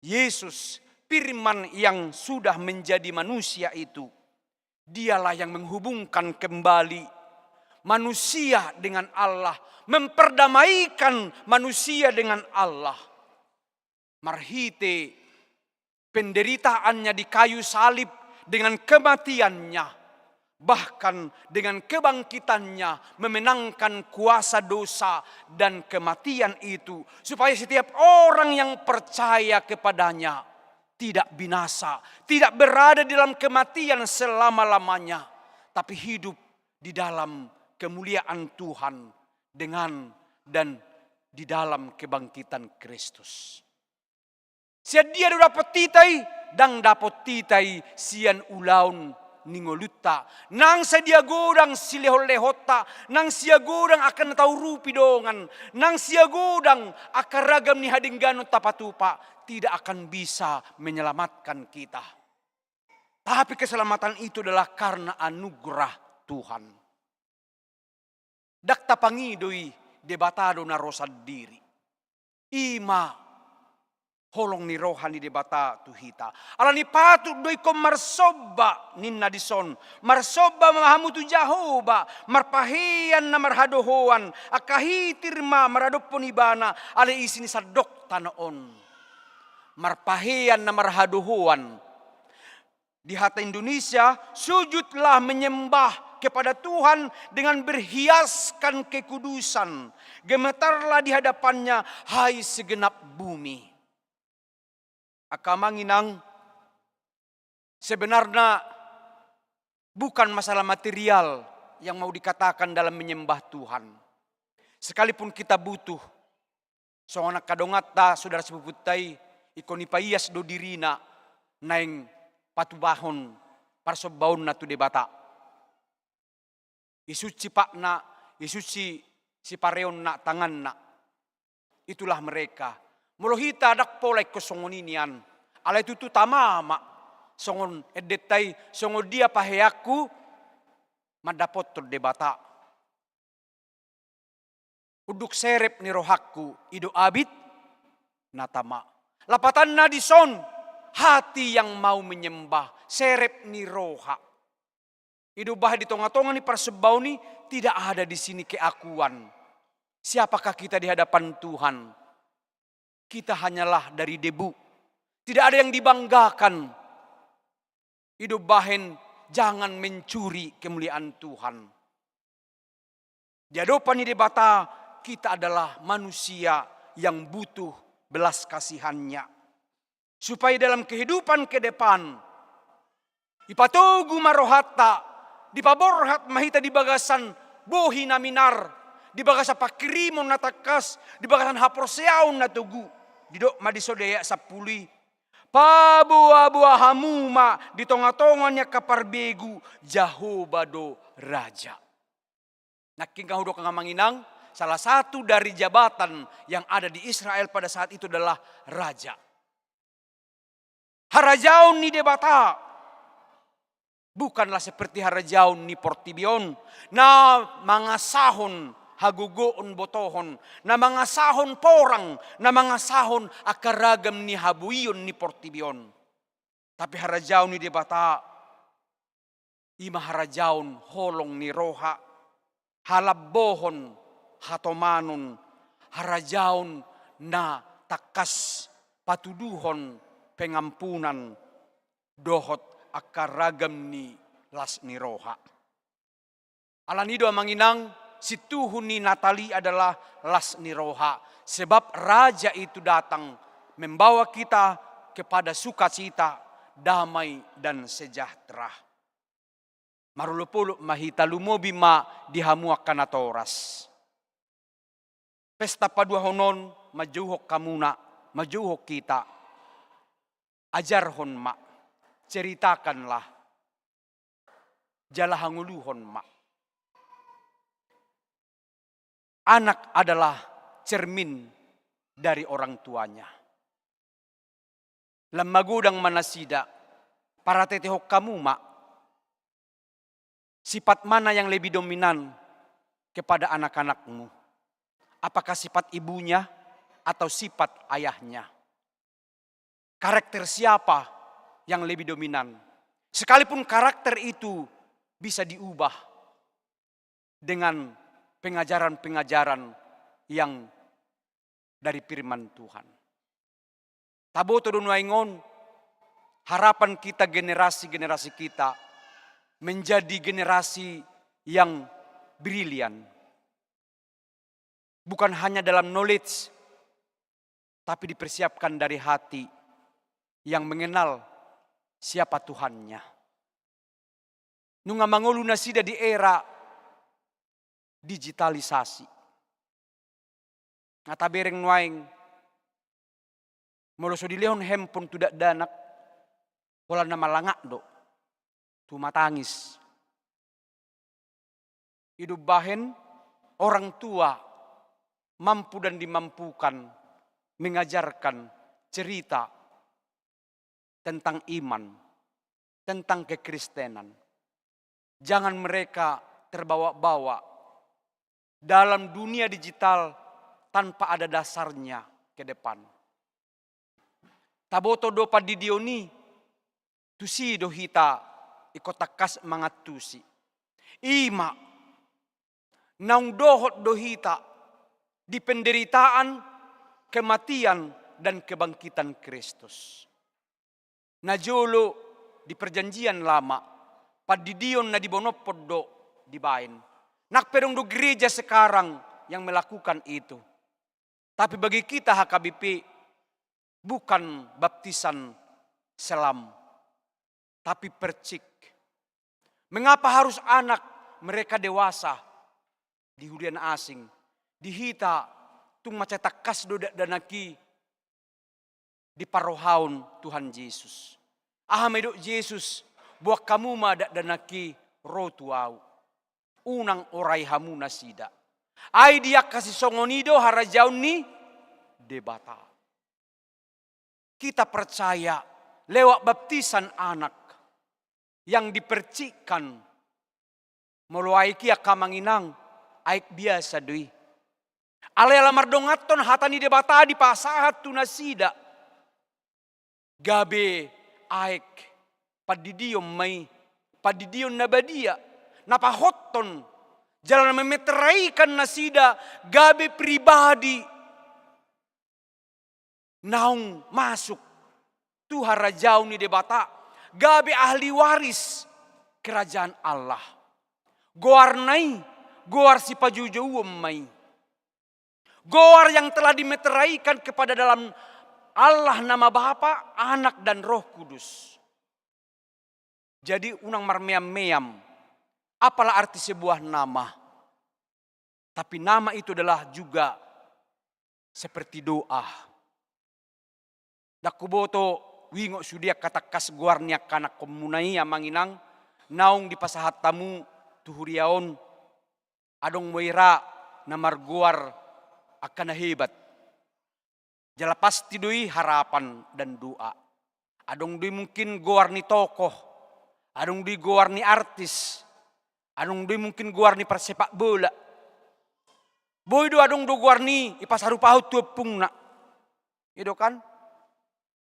Yesus, Firman yang sudah menjadi manusia itu, Dialah yang menghubungkan kembali manusia dengan Allah, memperdamaikan manusia dengan Allah. Marhite penderitaannya di kayu salib, dengan kematiannya, bahkan dengan kebangkitannya, memenangkan kuasa dosa dan kematian itu, supaya setiap orang yang percaya kepadanya tidak binasa, tidak berada di dalam kematian selama-lamanya, tapi hidup di dalam kemuliaan Tuhan dengan dan di dalam kebangkitan Kristus. Sian dia do dapot hita i? Ndang dapot hita i sian ulaon ni ngolunta. Nang sadia godang silehonlehonta, nang sadia godang angka na taurupi dongan, nang sadia godang angka ragam ni hadengganon tapatupa, tidak akan bisa menyelamatkan kita. Tapi keselamatan itu adalah karena anugerah Tuhan. Ndang tapangido i, Debata do na ro sandiri. I ma holong ni roha ni Debata tu hita. Alani patut do ingkon marsomba ninna dison. Marsomba ma hamu tu Jahowa, marpahean na marhadohoan, angka hitir ma maradophon Ibana, alai isi ni sandok tano on. Marpahean na marhadohoan. Di hata Indonesia, sujudlah menyembah kepada Tuhan dengan berhiaskan kekudusan, gemetarlah di hadapan-Nya, hai segenap bumi. Angka amang inang, sebenarnya bukan masalah material yang mau dikatakan dalam menyembah Tuhan. Sekalipun kita butuh, songon angka donganta, saudara sepupunta i, ingkon ipaias do dirina naeng patubahon parsombaonna tu Debata. Isunsi patna, isunsi sipareonna tanganna. Itulah mereka. Molo hita ndang pola ingkon songon i nian. Alai tutu tama ma songon endenta i, songon dia paheanku mandapothon Debata. Unduk serep ni rohangku, i do abit na tama. Lapatanna dison, hati yang mau menyembah, serep ni roha. I do umbahen di tonga-tonga ni parsombaon i, tidak ada di sini keakuan. Siapakah kita di hadapan Tuhan? Kita hanyalah dari debu. Tidak ada yang dibanggakan. I do umbahen jangan mencuri kemuliaan Tuhan. Di adopan ni Debata, kita adalah manusia yang butuh belas kasihan-Nya. Supaya dalam kehidupan ke depan, dipatogu ma rohanta, dipaborhat ma hita di bagasan bohi na minar, di bagasan panghirimon na tangkas, di bagasan haporseaon na togu. Didok ma dison di ayat sampulu i, paboa-boa hamu ma di tonga-tonga ni angka parbegu, Jahowa do Raja. Nangkin hudok angka amang inang, salah satu dari jabatan yang ada di Israel pada saat itu adalah raja. Harajaon ni Debata bukanlah seperti harajaon ni portibi on, na mangasahon hagogoon botohon, na mangasahon porang, na mangasahon angka ragam ni haboion ni portibi on. Tapi harajaon ni Debata, i ma harajaon holong ni roha, halambohon, hatomanon, harajaon na tangkas patuduhon pengampunan dohot angka ragam ni las ni roha. Alani i do amang inang, situhu ni Natal i adalah las ni roha, sebab Raja itu datang membawa kita kepada sukacita, damai, dan sejahtera. Marolopolop ma hita, lumobi ma di hamu angka natoras. Pesta paduahon on manjouhon hamuna, manjouhon hita. Ajarhon ma, ceritakanlah, jala hangoluhon ma. Anak adalah cermin dari orang tuanya. Lam magodang ma nasida, paratetehon hamu ma. Sifat mana yang lebih dominan kepada anak-anakmu? Apakah sifat ibunya atau sifat ayahnya? Karakter siapa yang lebih dominan? Sekalipun karakter itu bisa diubah dengan pengajaran-pengajaran yang dari firman Tuhan. Taboto do nuaeng on, harapan kita, generasi-generasi kita menjadi generasi yang brilian. Bukan hanya dalam knowledge, tapi dipersiapkan dari hati yang mengenal siapa Tuhannya. Nunga mangolu nasida di era digitalisasi. Nga tabereng nuaeng, molo so dilehon handphone tu dakdanak, holan na malangak do, tumatangis. I do umbahen orang tua mampu dan dimampukan mengajarkan cerita tentang iman, tentang kekristenan. Jangan mereka terbawa-bawa dalam dunia digital tanpa ada dasarnya ke depan. Taboto do pandidion i, tusi do hita ingkon tangkas mangantusi. I ma, naung dohot do hita di penderitaan, kematian, dan kebangkitan Kristus. Najolo di Perjanjian Lama, pandidion na dibonophon do dibaen. Nang pe adong do gereja sekarang yang melakukan itu. Tapi bagi kita H K B P, bukan baptisan selam, tapi percik. Mengapa harus anak, mereka dewasa di huria na asing? Di hita tung mansai tangkas do dakdanak i diparrohahon Tuhan Jesus. Aha ma didok Jesus? Boan hamu ma dakdanak i ro tu Ahu. Unang orai hamu nasida. Ai di angka sisongon i do harajaon ni Debata. Kita percaya lewat baptisan anak yang dipercikkan. Molo aek i, angka amang inang, aek biasa do i. Alai ala mardonganhon hata ni Debata dipasahat tu nasida, gabe aek pandidion ma i, pandidion na badia, na pahothon jala na memetraikan nasida gabe pribadi naung masuk tu harajaon ni Debata, gabe ahli waris kerajaan Allah. Goarna i goar sipajoujouon ma i. Goar yang telah dimeteraikan kepada dalam Allah, nama Bapa, Anak, dan Roh Kudus. Jadi unang marmeam-meam, apalah arti sebuah nama. Tapi nama itu adalah juga seperti doa. Ndang huboto, huingot sude angka tangkas goar ni angka anakhonmuna i, amang inang, naung dipasahat hamu tu huria on. Adong ma i ra na margoar angka na hebat. Jala pasti do i harapan dan doa. Adong do i mungkin goar ni tokoh, adong do i goar ni artis, adong do i mungkin goar ni parsepak bola. Boi do adong do goar ni i, ipasarupahon tu ompungna. I do kan?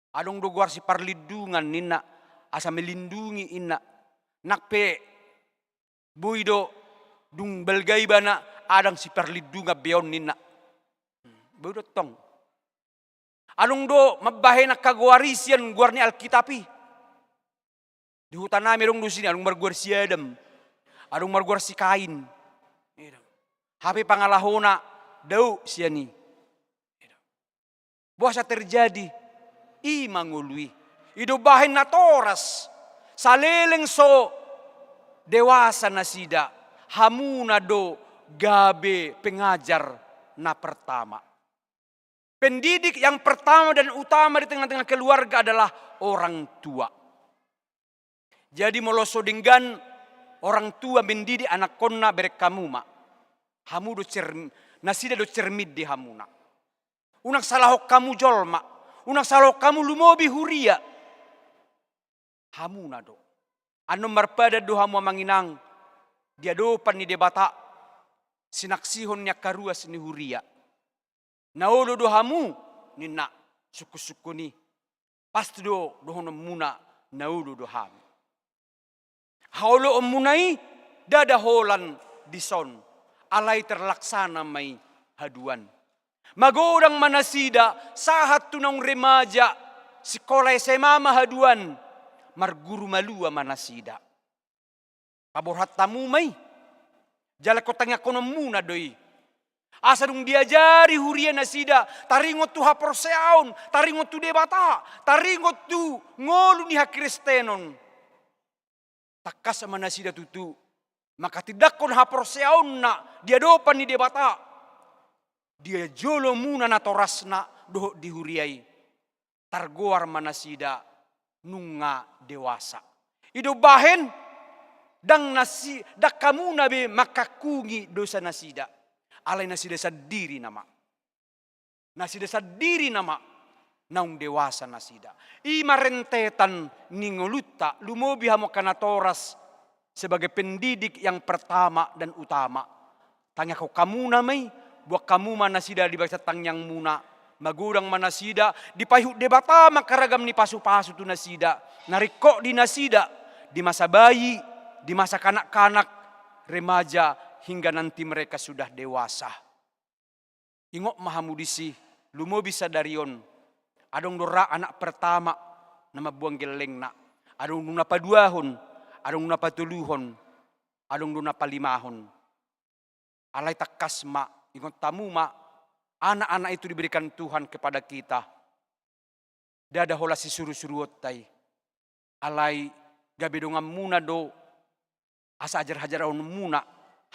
Adong do goar siparlindungan ninna, asa melindungi inna. Nang pe boi do dung balga ibana, ndang siparlindungan be on ninna. Boi do tong. Adong do mambahen angka goar i sian goar ni Alkitab i. Di huta nami adong do sian i, adong margoar si Adam, adong margoar si Kain. Hape pangalahona dao sian i. Boasa terjadi? I ma ngolu i. I do bahen natoras. Saleleng so dewasa nasida, hamuna do gabe pengajar na pertama. Pendidik yang pertama dan utama di tengah-tengah keluarga adalah orang tua. Jadi molo so denggan orang tua mendidik anakhonna, bereng hamu ma. Hamu do cerm-, nasida do cermin di hamuna. Unang salahon hamu jolma, unang salahon hamu lumobi huria. Hamuna do. Annon marpadan do hamu, amang inang, di adopan ni Debata, sinaksihon ni angka ruas ni huria. Na olo do hamu, ninna, sungkun-sungkun i. Pasti do dohononmuna, na olo do hami. Haoloonmuna i ndada holan dison, alai terlaksana ma i haduan. Magodang ma nasida sahat tu naung remaja, sikola S M A ma haduan, marguru malua ma nasida. Paborhat hamu ma i. Jala ingkon tangiangkononmuna do i. Asa dung diajari huria nasida taringot tu haporseaon, taringot tu Debata, taringot tu ngolu ni hakristenon, tangkas ma nasida tutu manghatindanghon haporseaonna di adopan ni Debata. Di jolomuna natorasna dohot di huria i, targoar ma nasida nunga dewasa. I do bahen, ndang nasi-, ndang hamuna be manghangkungi dosa nasida. Alai nasida sandiri nama. Nasida sandiri nama naung dewasa nasida. I ma rentetan ni ngolunta, lumobi hamu angka natoras sebagai pendidik yang pertama dan utama. Tangiangkon hamuna ma i, boan hamu ma nasida di bagasan tangiangmuna, magodang ma nasida, dipaihut Debata ma angka ragam ni pasu-pasu tu nasida, na ringkot di nasida, di masa bayi, di masa kanak-kanak, remaja, hingga nanti mereka sudah dewasa. Ingot ma hamu disi, lumobi sadari on, adong do ra anak pertama na mambuang gellengna. Adong do na paduahon, adong do na patoluhon, adong do na palimahon. Alai tangkas ma, ingot hamu ma, anak-anak itu diberikan Tuhan kepada kita. Ndada holan sisuru-suruonta i. Alai gabe donganmuna do, asa ajar-ajaronmuna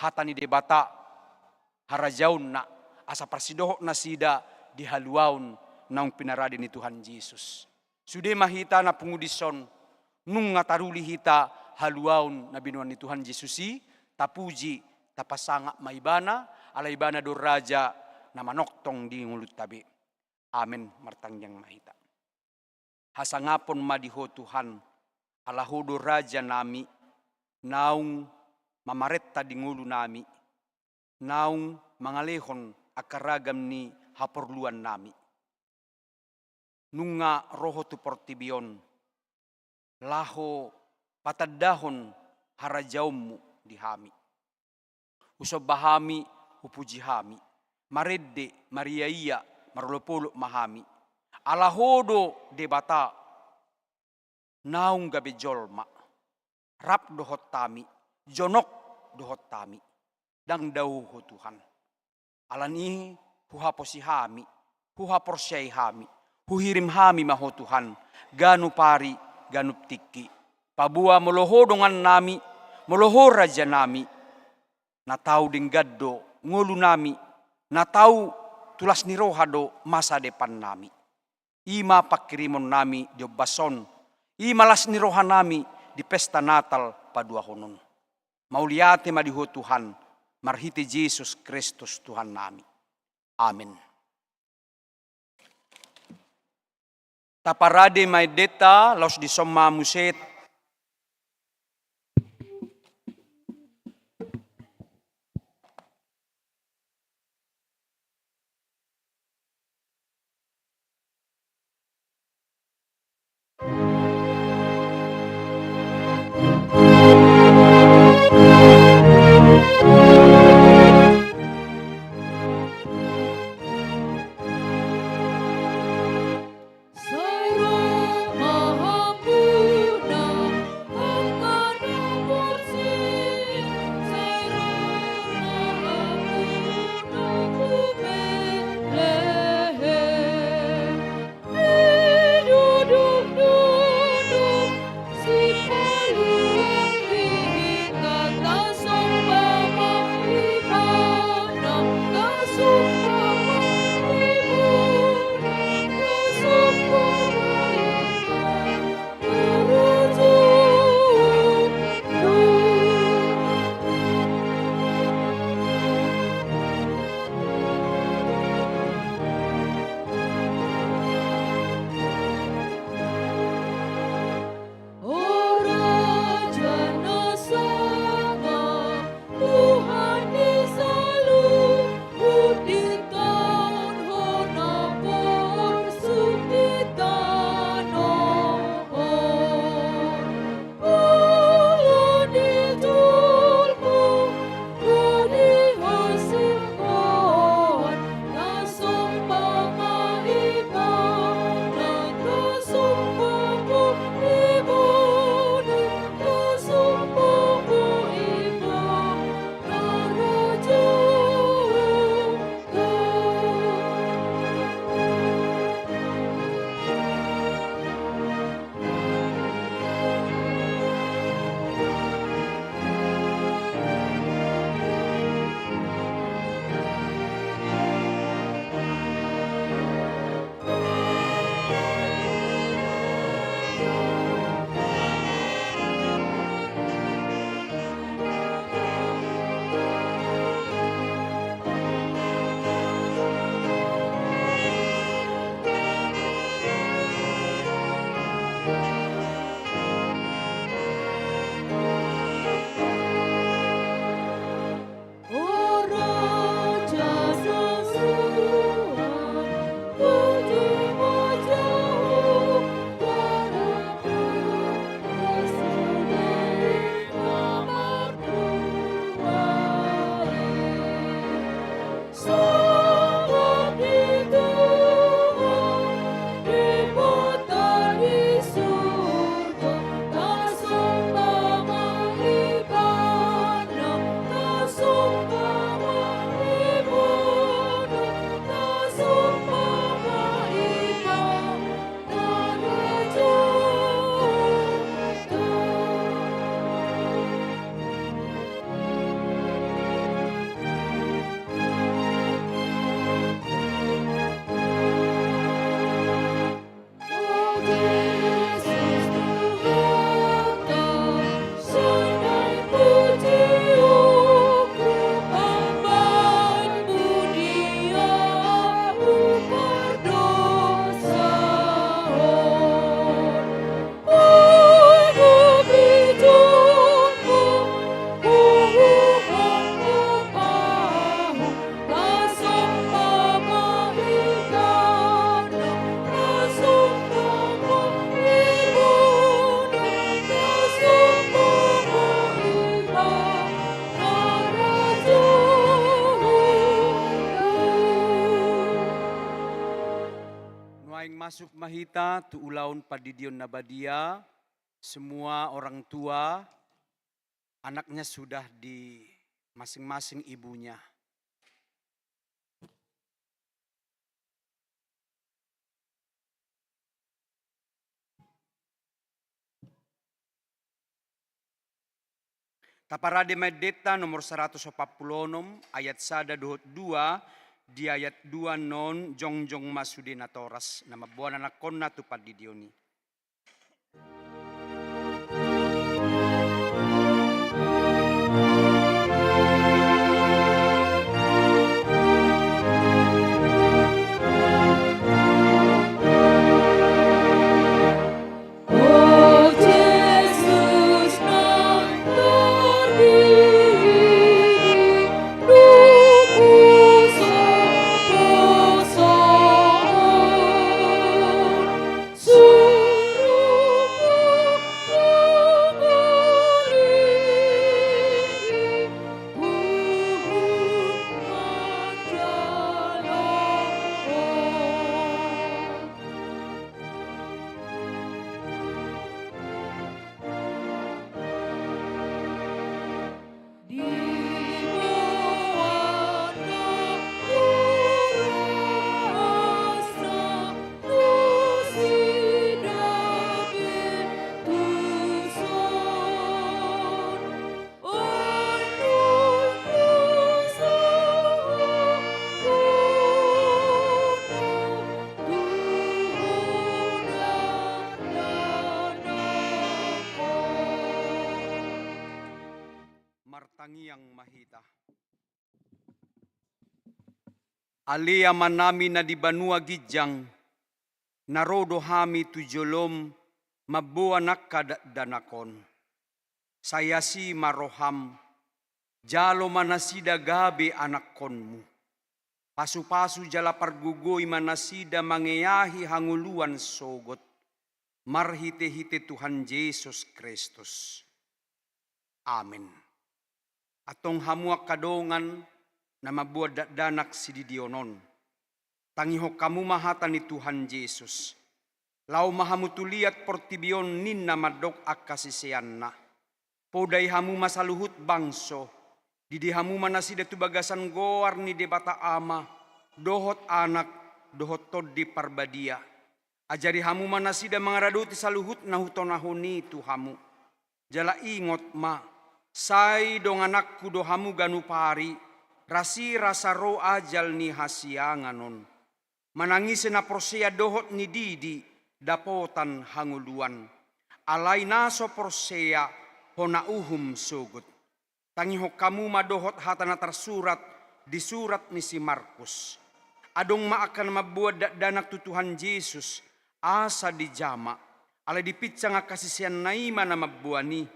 hata ni Debata, harajaonna, asa parsidohot nasida di haluaon naung pinarade ni Tuhan Jesus. Sude ma hita na pungu dison, nunga taruli hita haluaon na binoan ni Tuhan Jesus i, tapuji, tapasangap ma Ibana, ala Ibana do Raja na manongtong di ngolunta be. Amen, martangiang ma hita. Hasangapon ma di Ho Tuhan, ala Ho do Raja nami, naung mamarenta di ngolu nami, naung mangalehon angka ragam ni haporluan nami. Nunga ro Ho tu portibi on, laho patandahon harajaonmu di hami. Husomba hami, hupuji hami, marende, mariaia, marolopolop ma hami. Ala Ho do Debata, naung gabe jolma, rap dohot hami, jonok dohot hami, ndang dao Ho Tuhan. Alani i huhaposi hami, huhaporseai hami, huhirim hami ma Ho Tuhan, ganup ari, ganup tingki. Paboa molo Ho dongan nami, molo Ho Raja nami, na tau denggan do ngolu nami, na tau tu las ni roha do masa depan nami. I ma panghirimon nami di ombas on, i ma las ni roha nami di pesta Natal paduahon on. Mauliate ma di Ho Tuhan, marhite Jesus Kristus Tuhan nami. Amen. Taparade ma endenta, laos dison ma muse. Naeng masuk ma hita tu ulaon pandidion na badia, semua orang tua, anaknya sudah di masing-masing ibunya. Taparade ma endenta nomor saratus opat pulu onom, ayat sada dohot dua, di ayat dua non jongjong ma sude natoras, na mamboan anakkonna tu pandidion i. Martangiang ma hita. Ale Amanami na di banua ginjang, na ro do hami tu jolom mamboan angka dakdanak on. Sai asi ma roham, jalo ma nasida gabe anakkonmu. Pasupasu jala pargogoi ma nasida mangeahi hangoluan sogot, marhitehite Tuhan Jesus Kristus. Amen. Antong hamu angka dongan na mamboan dakdanak sididion on, tangihon hamu ma hata ni Tuhan Jesus. Laho ma hamu tu liat portibi on, ninna mandok angka siseanna. Podai hamu ma saluhut bangso, didi hamu ma nasida tu bagasan goar ni Debata Ama, dohot Anak, dohot Tondi Parbadia. Ajari hamu ma nasida mangaradoti saluhut na hutonahon i tu hamu. Jala ingot ma, sai dongananku do hamu ganup ari, rasirasa ro ajal ni hasiangan on. Manang ise na porsea dohot ni didi dapotan hangoluan. Alai na so porsea hona uhum sogot. Tangihon hamu ma dohot hata na tarsurat di surat ni si Markus. Adong ma angka na mamboan dakdanak tu Tuhan Jesus, asa dijama. Alai dipinsang angka siseanna i ma na mamboan i.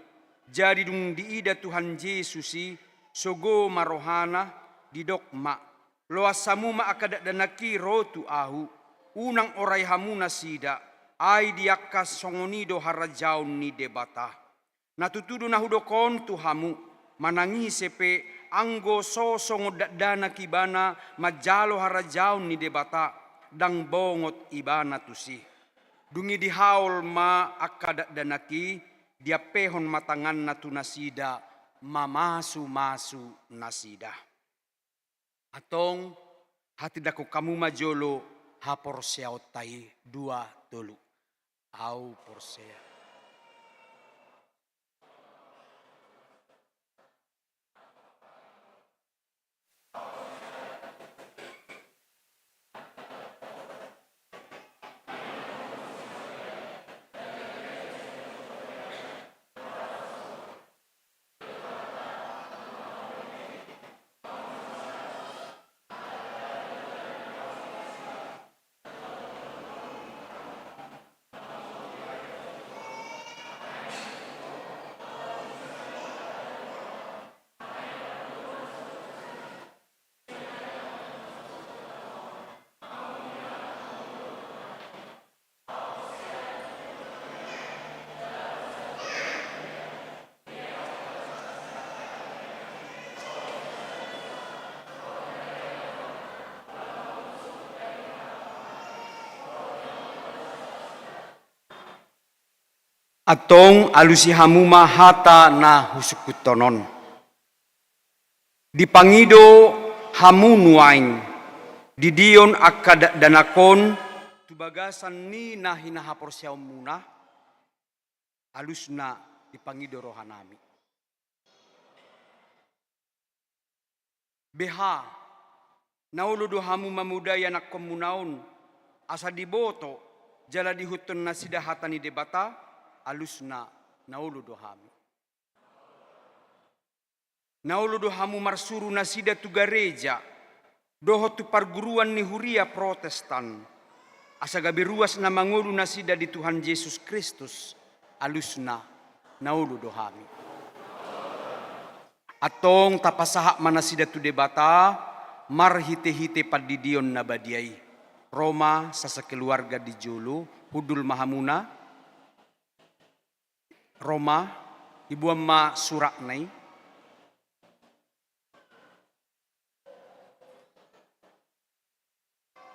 Jadi dung diida Tuhan Jesus i, sogo ma rohana, didok ma, loas hamu ma angka dakdanak i ro tu ahu, unang orai hamu nasida, ai di angka songon i do harajaon ni Debata. Na tutu do na hudok on tu hamu, manang ise pe anggo so songon dakdanak ibana manjalo harajaon ni Debata, ndang bongot ibana tusi. Dung i dihaol ma angka dakdanak i, diampehon ma tanganna tu nasida, mamasumasu nasida. Antong, hatindangkon hamu ma jolo haporseaonta i, dua, tolu. Au porsea. Antong alusi hamu ma hata na husungkunhon on. Dipangido hamu nuaeng di Dion angka dakdanak on tu bagasan ni na hinahaporseaonmuna, alusna dipangido rohanami. Beha, na olo do hamu mamodai anakkonmuna on, asa diboto jala diihuthon nasida hata ni Debata, alusna na olo do hami. Na olo do hamu marsuru nasida tu gareja, dohot tu parguruan ni huria Protestan, asa gabe ruas na mangolu nasida di Tuhan Jesus Kristus, alusna na olo do hami. Antong tapasahat ma nasida tu Debata, marhitehite pandidion na badia i. Ro ma sasakeluarga di jolo, hundul ma hamuna. Ro ma, iboan ma suratna i.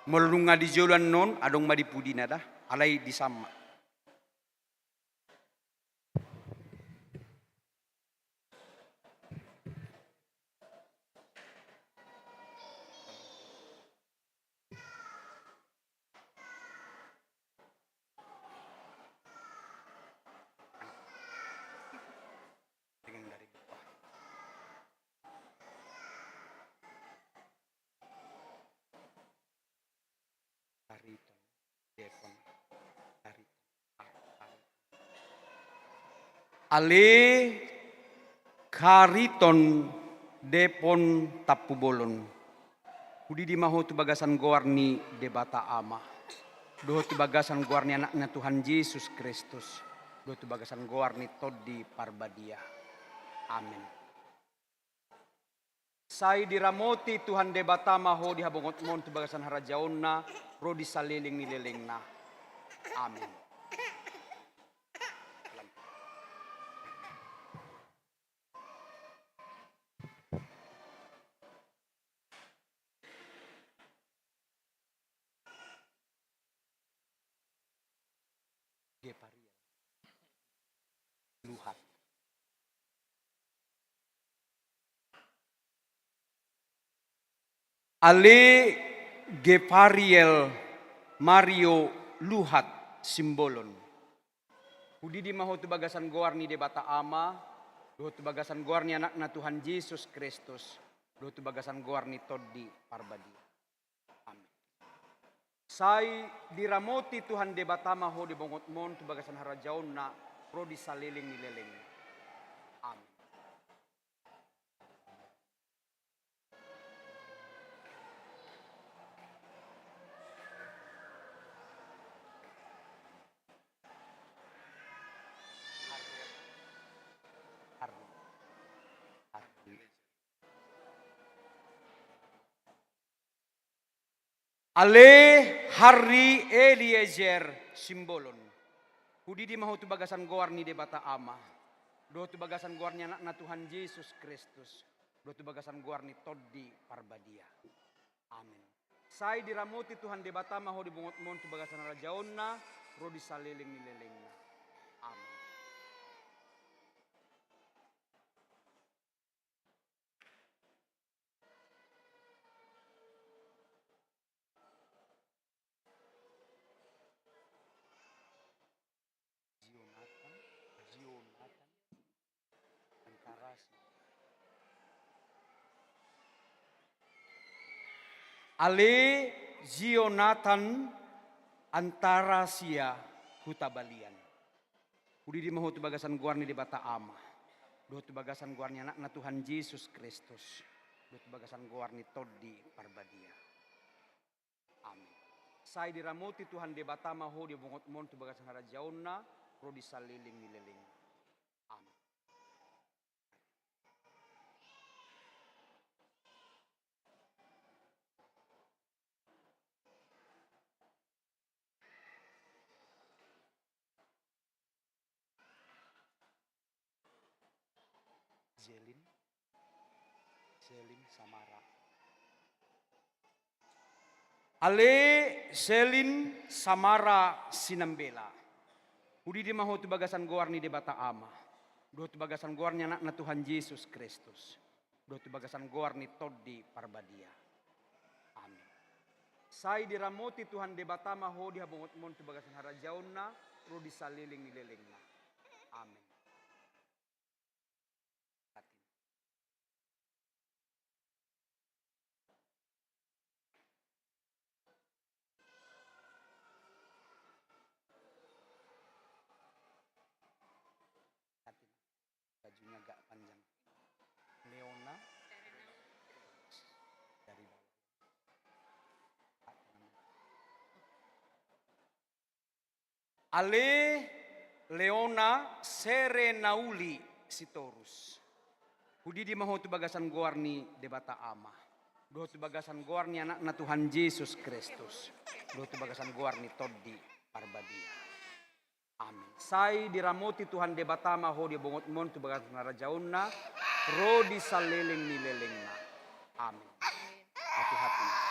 Molo nunga di jolo annon, adong ma di pudina da, alai disamma. Ale Kariton Depon Tampubolon. Hudidi ma ho tu bagasan goar ni Debata Ama, dohot tu bagasan goar ni Anakna Tuhan Jesus Kristus, dohot tu bagasan goar ni Tondi Parbadia. Amen. Sai diramoti Tuhan Debata ma ho di habongotmon tu bagasan harajaonna, ro di saleleng ni lelengna. Amen. Gepariel Luhat. Ale Gepariel Mario Luhat Simbolon. Hudidi ma ho tu bagasan goar ni Debata Ama, dohot tu bagasan goar ni Anakna Tuhan Jesus Kristus, dohot tu bagasan goar ni Tondi Parbadia. Amen. Sai diramoti Tuhan Debata ma ho di habongotmon tu bagasan harajaonna, ro di saleleng ni lelengna. Amen. Ale Harry Eliezer Simbolon. Hudidi ma ho tu bagasan goar ni Debata Ama, dohot tu bagasan goar ni Anakna Tuhan Jesus Kristus, dohot tu bagasan goar ni Tondi Parbadia. Amen. Sai diramoti Tuhan Debata ma ho di habongotmon tu bagasan harajaonna, ro di saleleng ni lelengna. Amen. Jonathan, Jonathan Antarasi. Ale Jonathan Antarasia Hutabalian. Hudidi ma ho tu bagasan goar ni Debata Ama, dohot tu bagasan goar ni Anakna Tuhan Jesus Kristus, dohot tu bagasan goar ni Tondi Parbadia. Amen. Sai diramoti Tuhan Debata ma ho di habongotmon tu bagasan harajaonna, ro di saleleng ni lelengna. Amen. Zelin, Zelin Samara. Ale Zelin Samara Sinambela. Hudidi ma ho tu bagasan goar ni Debata Ama, dohot tu bagasan goar ni Anakna Tuhan Jesus Kristus, dohot tu bagasan goar ni Tondi Parbadia. Amin. Sai diramoti Tuhan Debata ma ho di habongotmon tu bagasan harajaonna, ro di saleleng ni lelengna. Amin. Bajunya agak panjang. Leona. Dari bawah. Ale Leona Serenauli Sitorus. Hudidi ma ho tu bagasan goar ni Debata Ama, dohot tu bagasan goar ni Anakna Tuhan Jesus Kristus, dohot tu bagasan goar ni Tondi Parbadia. Amin. Sai diramoti Tuhan Debata ma ho di habongotmon tu bagasan harajaonna, ro di saleleng ni lelengna. Amin. Hati-hati.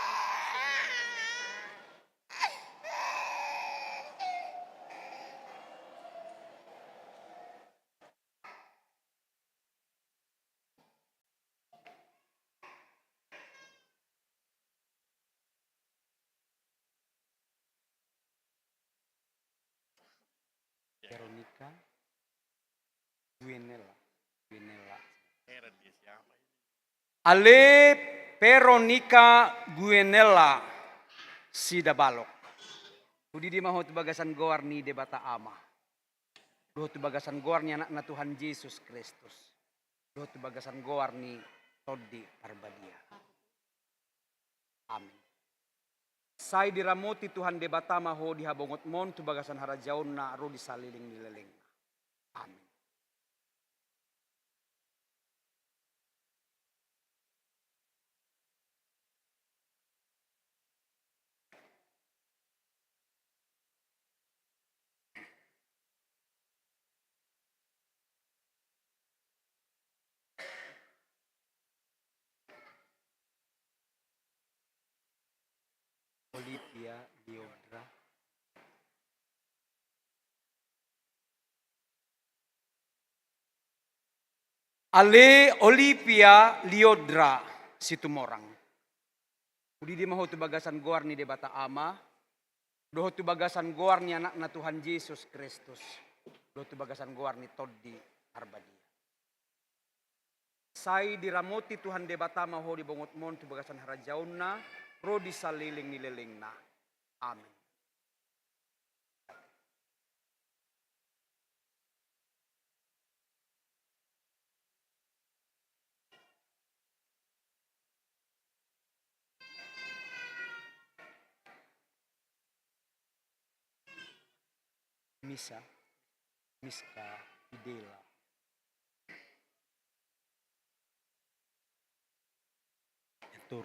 Veronica Guenella. Guenella. Ale Veronica Guenella Sidabalok. Hudidi ma ho tu bagasan goar ni Debata Ama, dohot tu bagasan goar ni Anakna Tuhan Jesus Kristus, dohot tu bagasan goar ni Tondi Parbadia. Amin. Sai diramoti Tuhan Debata ma ho di habongotmon tu bagasan harajaonna, ro di saleleng ni lelengna. Amin. Olivia Liodra. Ale Olivia Liodra Situmorang. Hudidi ma ho tu bagasan goar ni Debata Ama, dohot tu bagasan goar ni Anakna Tuhan Jesus Kristus, dohot tu bagasan goar ni Tondi Parbadia. Sai diramoti Tuhan Debata ma ho di habongotmon tu bagasan harajaonna, ro di saleleng ni lelengna. Amin. Misa, Miska Idela. Atur.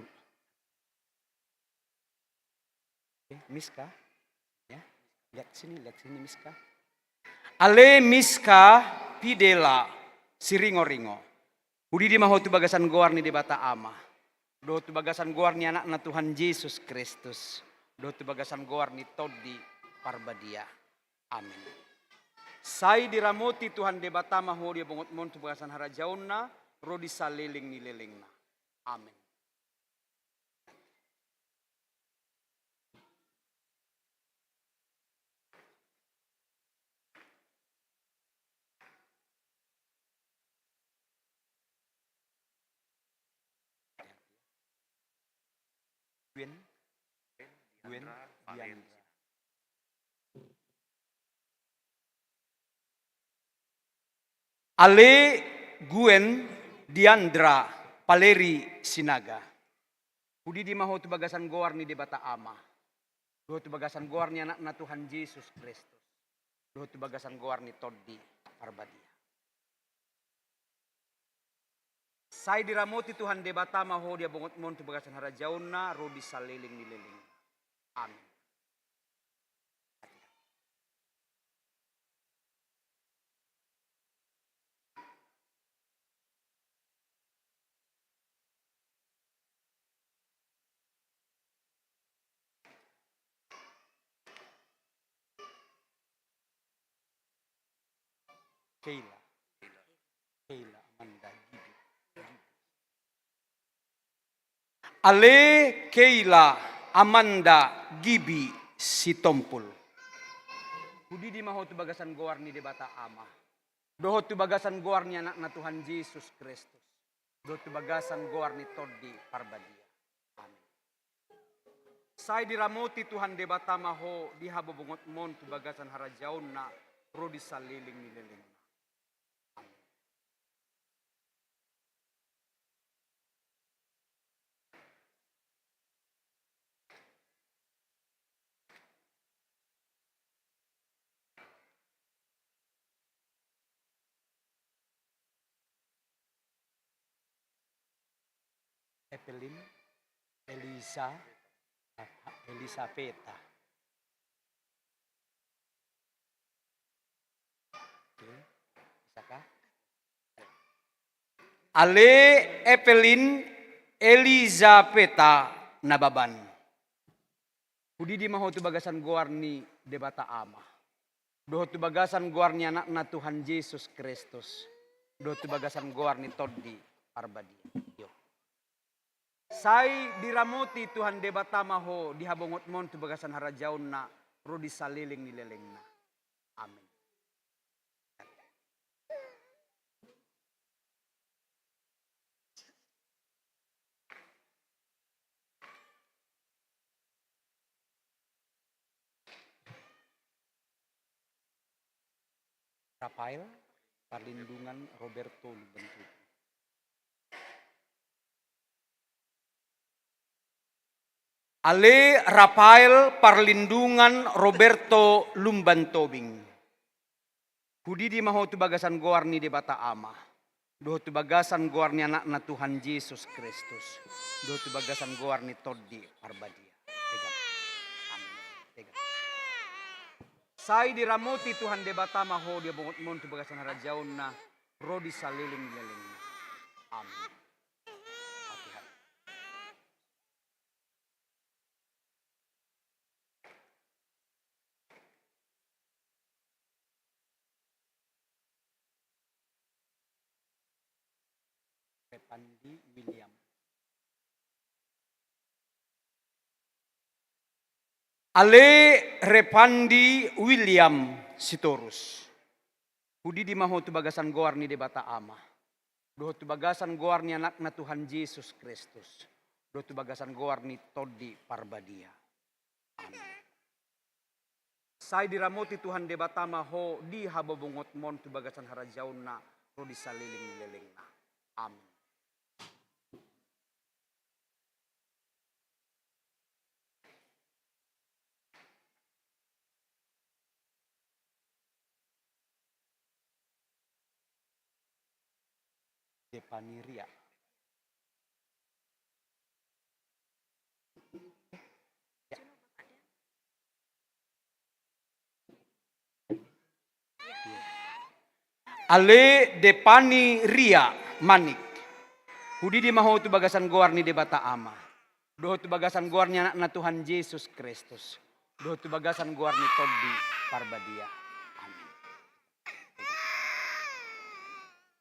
Oke, Miska. Ya. Lihat sini, lihat sini, Miska. Ale Miska Pidela Siringoringo. Hudidi ma ho tu bagasan goar ni Debata Ama, dohot tu bagasan goar ni Anakna Tuhan Jesus Kristus, dohot tu bagasan goar ni Tondi Parbadia. Amin. Sai diramoti Tuhan Debata ma ho di habongotmon tu bagasan harajaonna, ro di saleleng ni lelengna. Amin. Gwen, Gwen Diandra. Ale Gwen Diandra Paleri Sinaga. Hudidi ma ho tu bagasan goar ni Debata Ama, dohot tu bagasan goar ni Anakna Tuhan Jesus Kristus, dohot tu bagasan goar ni Tondi Parbadia. Sai diramoti Tuhan Debata ma ho di habongotmon tu bagasan harajaonna, ro di saleleng ni lelengna. Amin. Keila. Keila Amanda Gibi. Ale Keila Amanda Gibi Sitompul. Hudidi ma ho tu bagasan goar ni Debata Ama, dohot tu bagasan goar ni Anakna Tuhan Jesus Kristus, dohot tu bagasan goar ni Tondi Parbadia. Amin. Sai diramoti Tuhan Debata ma ho di habobongonmon tu bagasan harajaonna ro di saleleng ni lelengna. Amin. Evelyn, Elisa, Elisabeta. Oke, bisa kah? Ale Evelyn Elizabeta Nababan. Hudidi ma ho tu bagasan goar ni Debata Ama, dohot tu bagasan goar ni Anakna Tuhan Jesus Kristus, dohot tu bagasan goar ni Tondi Parbadia. Yo. Sai diramoti Tuhan Debata ma ho di habongonmon tu bagasan harajaonna ro di saleleng ni lelengna. Amin. Rafael Parlindungan Roberto Lumban Tobing. Ale Rafael Parlindungan Roberto Lumban Tobing. Hudidi ma ho tu bagasan goar ni Debata Ama, dohot tu bagasan goar ni Anakna Tuhan Jesus Kristus, dohot tu bagasan goar ni Tondi Parbadia. Pegang. Amin. Pegang. Sai diramoti Tuhan Debata ma ho di habongonmon tu bagasan harajaonna ro di saleleng ni lelengna. Amin. Fatihah. Repandi William. Ale Repandi William Sitorus. Hudidi ma ho tu bagasan goar ni Debata Ama, dohot tu bagasan goar ni Anakna Tuhan Jesus Kristus, dohot tu bagasan goar ni Tondi Parbadia. Amin. Sai diramoti Tuhan Debata ma ho di habobongonmon tu bagasan harajaonna ro di saleleng ni lelengna. Amin. Depaniria. Ale Depani Ria Manik. Hudidi ma ho tu bagasan goar ni Debata Ama, dohot tu bagasan goar ni Anakna Tuhan Jesus Kristus, dohot tu bagasan goar ni Tondi Parbadia. Amin.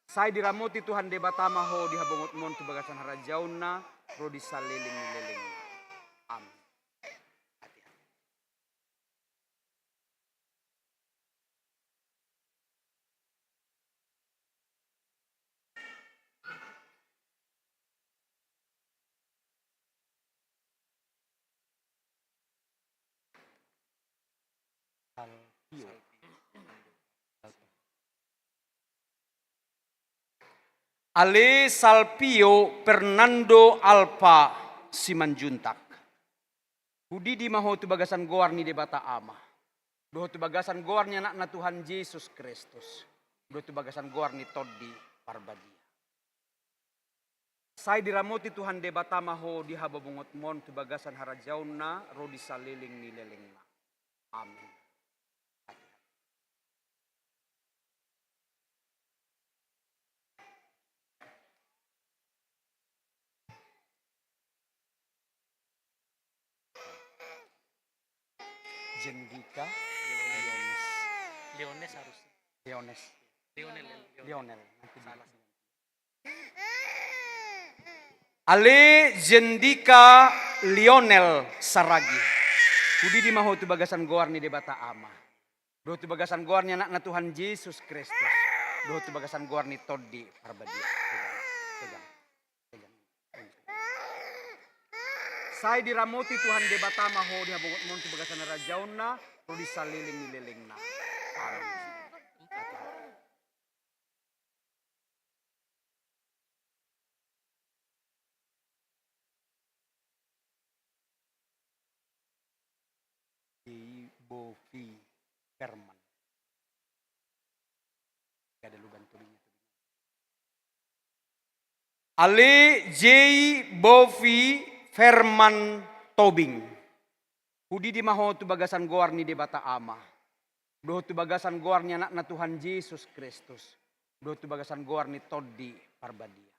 Sai diramoti Tuhan Debata ma ho di habongonmon tu bagasan harajaonna ro di saleleng ni lelengna. Amin. Salpio. Ale Salpio Fernando Alfa Simanjuntak. Hudidi ma ho tu bagasan goar ni Debata Ama, dohot tu bagasan goar ni Anakna Tuhan Jesus Kristus, dohot tu bagasan goar ni Tondi Parbadia. Sai diramoti Tuhan Debata ma ho di habobongonmon tu bagasan harajaonna ro di saleleng ni lelengna. Amin. Jendika Leones. Leones harusnya. Leones. Lionel. Ale Jendika Lionel Saragi. Hudidi ma ho tu bagasan goar ni Debata Ama, dohot tu bagasan goar ni Anakna Tuhan Jesus Kristus, dohot tu bagasan goar ni Tondi Parbadia. Pegang, pegang, pegang. Sai diramoti Tuhan Debata ma ho di habongotmon tu bagasan harajaonna, ro di saleleng ni lelengna. Amin. Jei Bovi Herman. Gada luban tobing. Ale Jei Bovi Herman Tobing. Hudidi ma ho tu bagasan goar ni Debata Ama, dohot tu bagasan goar ni Anakna Tuhan Jesus Kristus, dohot tu bagasan goar ni Tondi Parbadia.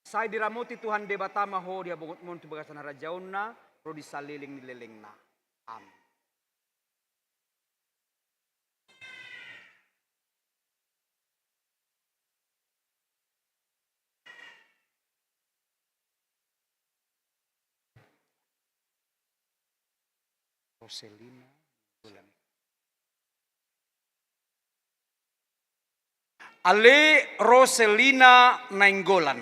Sai diramoti Tuhan Debata ma ho di habongotmon tu bagasan harajaonna, ro di saleleng ni lelengna. Amin. Roselina Nainggolan. Ale Roselina Nainggolan.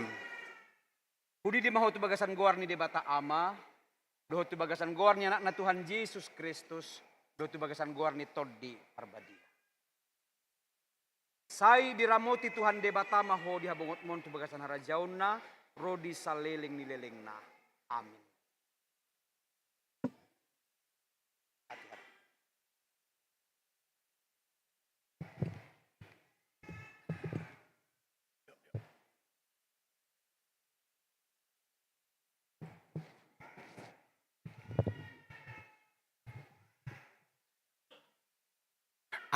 Hudidi ma ho tu bagasan goar ni Debata Ama, dohot tu bagasan goar ni Anakna Tuhan Jesus Kristus, dohot tu bagasan goar ni Tondi Parbadia. Sai diramoti Tuhan Debata ma ho di habongotmon tu bagasan harajaonna, ro di saleleng ni lelengna. Amin.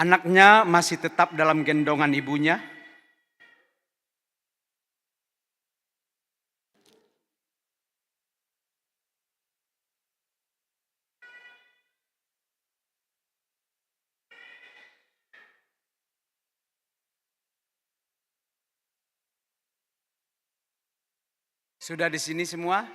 Anaknya masih tetap dalam gendongan ibunya. Sudah di sini semua?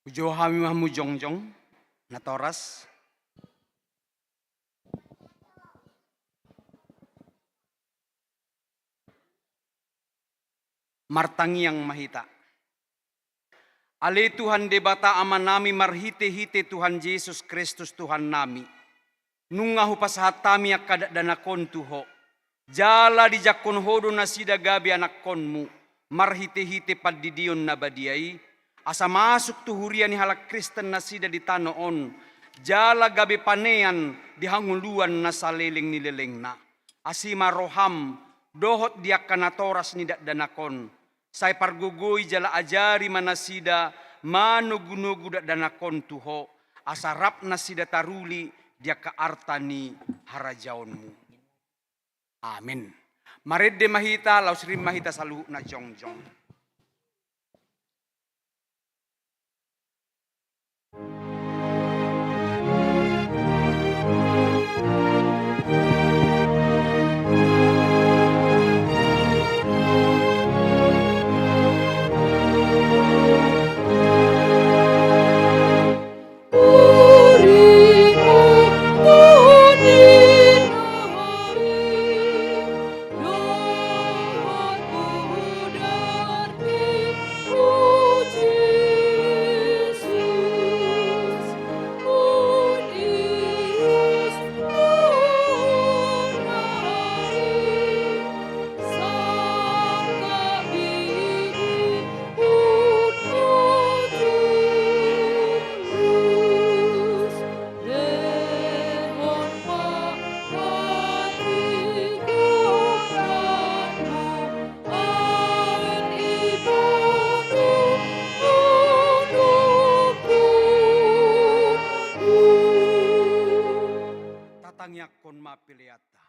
Hujou hami ma hamu jongjong, natoras. Martangiang ma hita. Ale Tuhan Debata Amanami, marhitehite Tuhan Jesus Kristus Tuhannami, nunga hupasahat hami angka dakdanak on tu Ho. Jala dijangkon Ho do nasida gabe anakkonmu, marhitehite pandidion na badia i, asa masuk tu huria ni halak Kristen nasida di tano on, jala gabe panean di hangoluan na saleleng ni lelengna. Asi ma roham dohot di angka natoras ni dakdanak on, sai pargogoi jala ajari ma nasida manogunogu dakdanak on tu Ho, asa rap nasida taruli di angka arta ni harajaonmu. Amin. Marende ma hita, laos rim ma hita saluhutna jongjong. peleanta.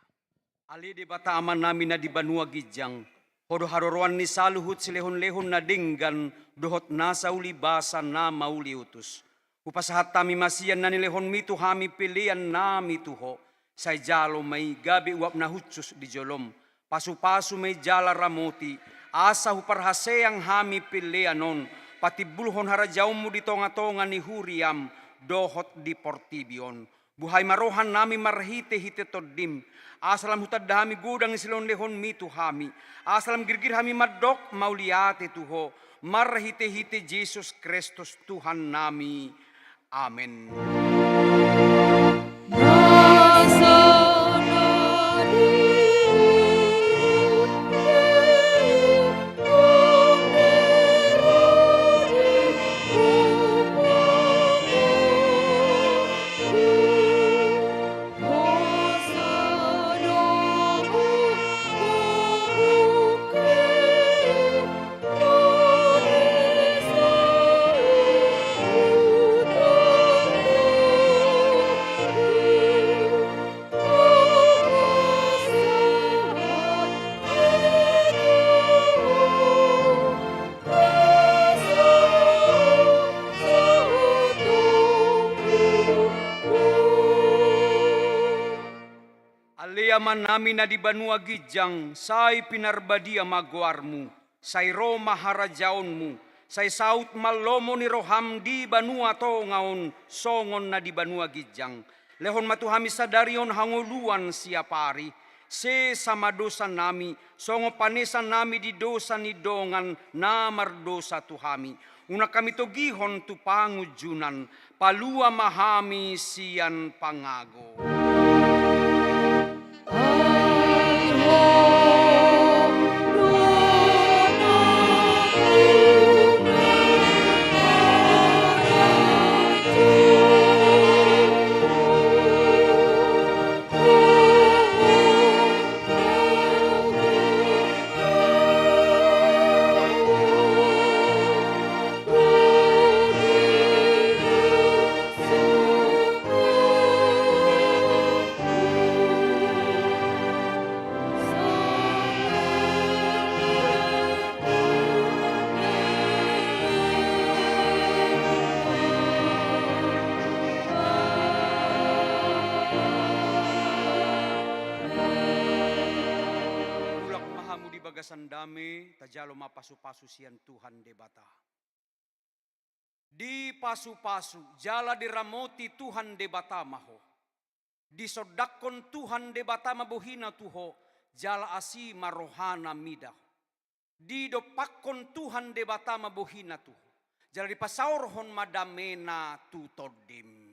Ale Debata Amanami na di banua ginjang, Ho do haroroan ni saluhut silehonlehon na denggan dohot nasa ulibasa na mauliutus. Hupasahat hami ma sian na nilehonmi tu hami peleannami tu Ho, sai jalo ma i gabe uap na hushus di jolom. Pasupasu ma i jala ramoti, asa huparhaseang hami pelean on patimbulhon harajaonmu di tongatonga ni huriam dohot di portibi on. Buhai ma rohanami marhitehite Tondim, asa lam hutanda hami godang ni silehonlehonmi tu hami, asa lam girgir hami mandok mauliate tu Ho, marhitehite Jesus Kristus Tuhannami. Amen. Ale Amanami na di banua ginjang, sai pinarbadia ma goarmu, sai ro ma harajaonmu, sai saut ma lomo ni roham di banua tonga on songon na di banua ginjang. Lehon ma tu hami sadari on hangoluan siapari, sesa ma dosanami, songon panesanami di dosa ni dongan na mardosa tu hami. Unang hami togihon tu pangunjunan, palua ma hami sian pangago. Mulak ma hamu di bagasan dame, tajalo ma pasupasu sian Tuhan Debata. Dipasupasu jala diramoti Tuhan Debata ma ho. Disondangkon Tuhan Debata ma bohina tu ho, jala asi ma rohana mida ho. Didompakkon Tuhan Debata ma bohina tu ho, jala dipasaorhon ma damena tu tondim.